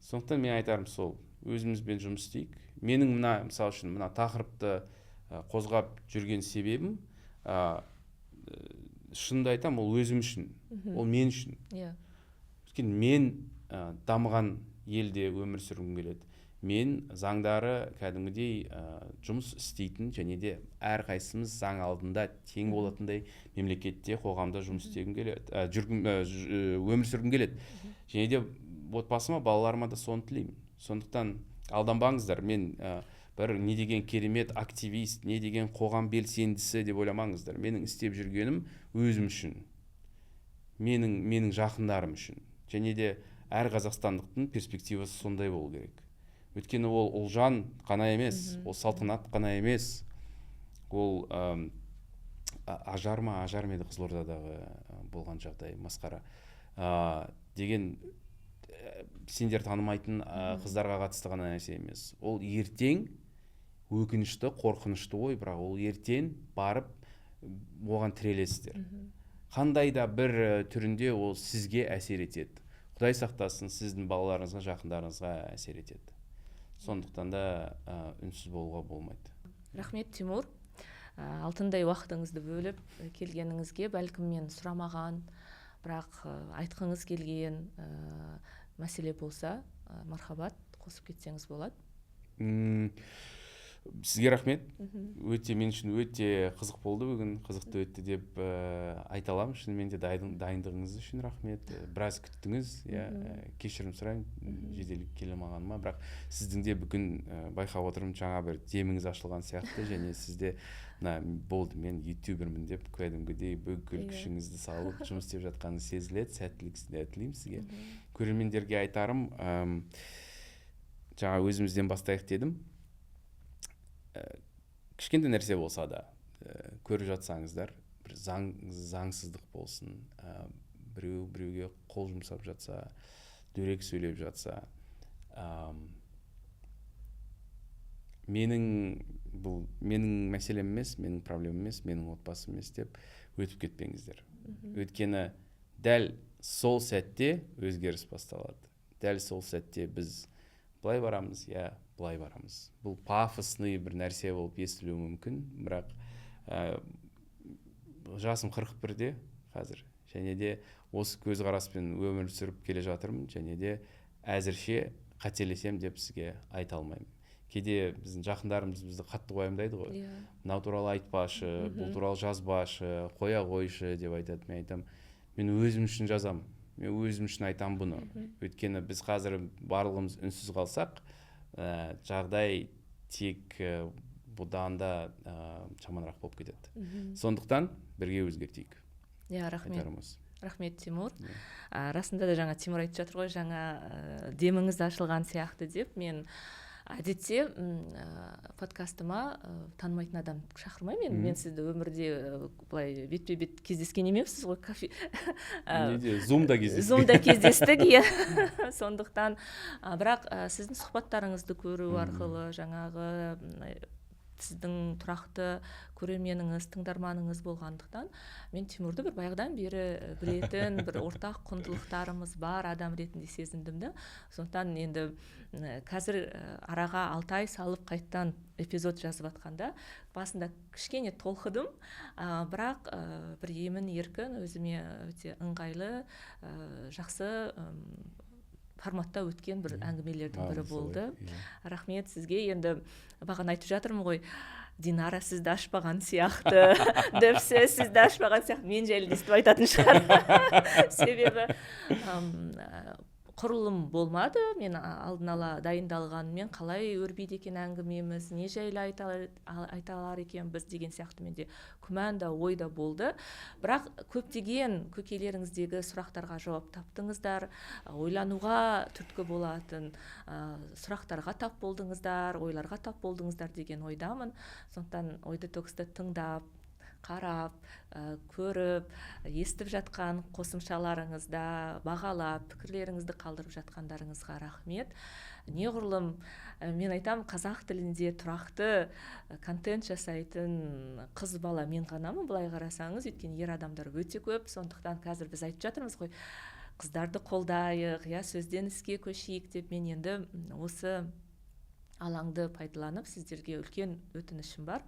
Сондықтан мен айтарым сол: өзімізбен жұмыс істейік. Менің мына, мысалы үшін, мына тақырыпты қозғап жүрген себебім, шынымды айтамын, ол өзім үшін, ол мен үшін. Өйткені мен дамыған елде өмір сүргім келеді. Мен заңдары кәдімгідей жұмыс істейтін және де әрқайсымыз заң алдында тең болатындай мемлекетте, қоғамда жұмыс істегім келеді, жүргім, өмір сүргім келеді және де отбасыма, балаларыма да соны тілеймін. Сондықтан алданбаңыздар, мен бір не деген керемет активист, не деген қоғам белсендісі деп ойламаңыздар. Менің істеп жүргенім өзім үшін, менің жақындарым үшін және де әр қазақстандықтың перспективасы сондай болу керек. Өйткені ол Ұлжан қана емес, ол Салтанат қана емес, ол Ажар ма, Ажар ма еді, Қызылордадағы болған жағдай, масқара деген, сендер танымайтын қыздарға қатысты ғана нәрсе емес. Ол ертең, өкінішті, қорқынышты ой, бірақ ол ертең барып оған тірелесіздер. Қандай да бір түрінде ол сізге әсер етеді, құдай сақтасын, сіздің балаларыңызға, жақындарыңызға әсер етеді. Сондықтан да үнсіз болуға болмайды. Рахмет, Тимур, алтындай уақытыңызды бөліп келгеніңізге. Бәлкім, мен сұрамаған, бірақ айтқыңыз келген мәселе болса, мархабат, қосып кетсеңіз болады. Сізге рахмет. Өте, мен үшін өте қызық болды бүгін, қызықты өтті деп айта аламын. Шынымен де дайындығыңыз үшін рахмет. Біраз күттіңіз, иә, кешірім сұраймын жедел келе алмағаныма. Бірақ сіздің де бүгін байқап отырмын, жаңа бір деміңіз ашылған сияқты және сізде мына болды, мен ютубермін деп кәдімгідей бүкіл күшіңізді салып жұмыс істеп жатқаныңыз сезіледі. Сәттілік тілеймін сізге. Көрермендерге айтарым, жаңа өзімізден бастайық дедім. Кішкентай нәрсе болса да, көріп жатсаңыздар, бір заңсыздық болсын, біреу біреуге қол жұмсап жатса, дөрекі сөйлеп жатса, менің, бұл менің мәселем емес, менің проблемам емес, менің отбасым емес деп өтіп кетпеңіздер. Өйткені дәл сол сәтте өзгеріс басталады. Дәл сол сәтте біз былай барамыз, я былай барамыз. Бұл пафосный бір нәрсе болып естілуі мүмкін, бірақ жасым 41-де қазір және де осы көзқараспен өмір сүріп келе жатырмын және де әзірше қателесем деп сізге айта алмаймын. Кейде біздің жақындарымыз бізді қатты уайымдайды ғой: «Мынау туралы айтпашы, бұл туралы жазбашы, қоя қойшы», – деп айтады. Мен айтамын: мен өзім үшін жазамын, мен өзім үшін айтамын бұны. Өйткені біз қазір барлығымыз үнсіз қалсақ, жағдай тек бұдан да жаманырақ болып кетеді. Сондықтан бірге өзгертейік. Иә, рахмет. Айтарым осы. Рахмет, Тимур. Расында да, жаңа Тимур айтып жатыр ғой, жаңа деміңіз ашылған сияқты деп. Мен әдетте подкастыма танымайтын адам шақырмаймын. Мен сізді өмірде былай бетпе бет кездескен емеспіз ғой, кафе Неде, Зумда кездестік. Зумда кездестік, иә. Сондықтан бірақ сіздің сұхбаттарыңызды көру арқылы, жаңағы сіздің тұрақты көрерменіңіз, тыңдарманыңыз болғандықтан, мен Тимурды бір баяғыдан бері білетін, бір ортақ құндылықтарымыз бар адам ретінде сезіндім да. Сондықтан енді қазір араға 6 ай салып қайттан эпизод жазып жатқанда басында кішкене толқыдым, бірақ бір емін еркін, өзіме өте ыңғайлы, жақсы форматта өткен бір әңгімелердің бірі болды. Рахмет сізге. Енді бағана айтып жатырмын ғой, Динара сізді ашпаған сияқты деп, сізді ашпаған сияқты, мен жайлы естіп айтатын шығар. Себебі Құрылым болмады. Мен алдын ала дайындалғанымен, қалай өрбиді екен әңгімеміз, не жайлы айта алар екенбіз деген сияқты менде күмән да, ой да болды. Бірақ көптеген көкейлеріңіздегі сұрақтарға жауап таптыңыздар, ойлануға түрткі болатын сұрақтарға тап болдыңыздар, ойларға тап болдыңыздар деген ойдамын. Сондықтан Ой детоксты тыңдап, қарап, көріп, естіп жатқан, қосымшаларыңызда бағалап, пікірлеріңізді қалдырып жатқандарыңызға рахмет. Неғұрлым мен айтам, қазақ тілінде тұрақты контент жасайтын қыз бала мен ғанамын былай қарасаңыз, өйткені ер адамдар өте көп. Сондықтан қазір біз айтып жатырмыз ғой, қыздарды қолдайық, иә, сөзден іске көшейік деп. Мен енді осы алаңды пайдаланып, сіздерге үлкен өтінішім бар.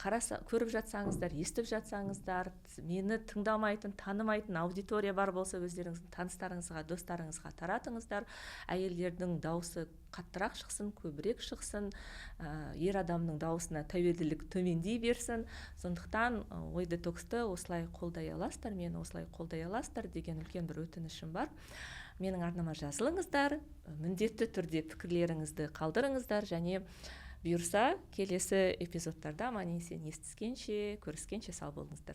Қараса, көріп жатсаңыздар, естіп жатсаңыздар, мені тыңдамайтын, танымайтын аудитория бар болса, өздеріңіздің таныстарыңызға, достарыңызға таратыңыздар. Әйелдердің дауысы қаттырақ шықсын, көбірек шықсын, ер адамның дауысына тәуелділік төмендей берсін. Сондықтан Ой детоксты осылай қолдай аласыздар, мені осылай қолдай аласыздар деген үлкен бір өтінішім бар. Менің арнама жазылыңыздар, міндетті түрде пікірлеріңізді қалдырыңыздар және бұйырса, келесі эпизодтарда аман есен естіскенше, көріскенше сау болыңыздар.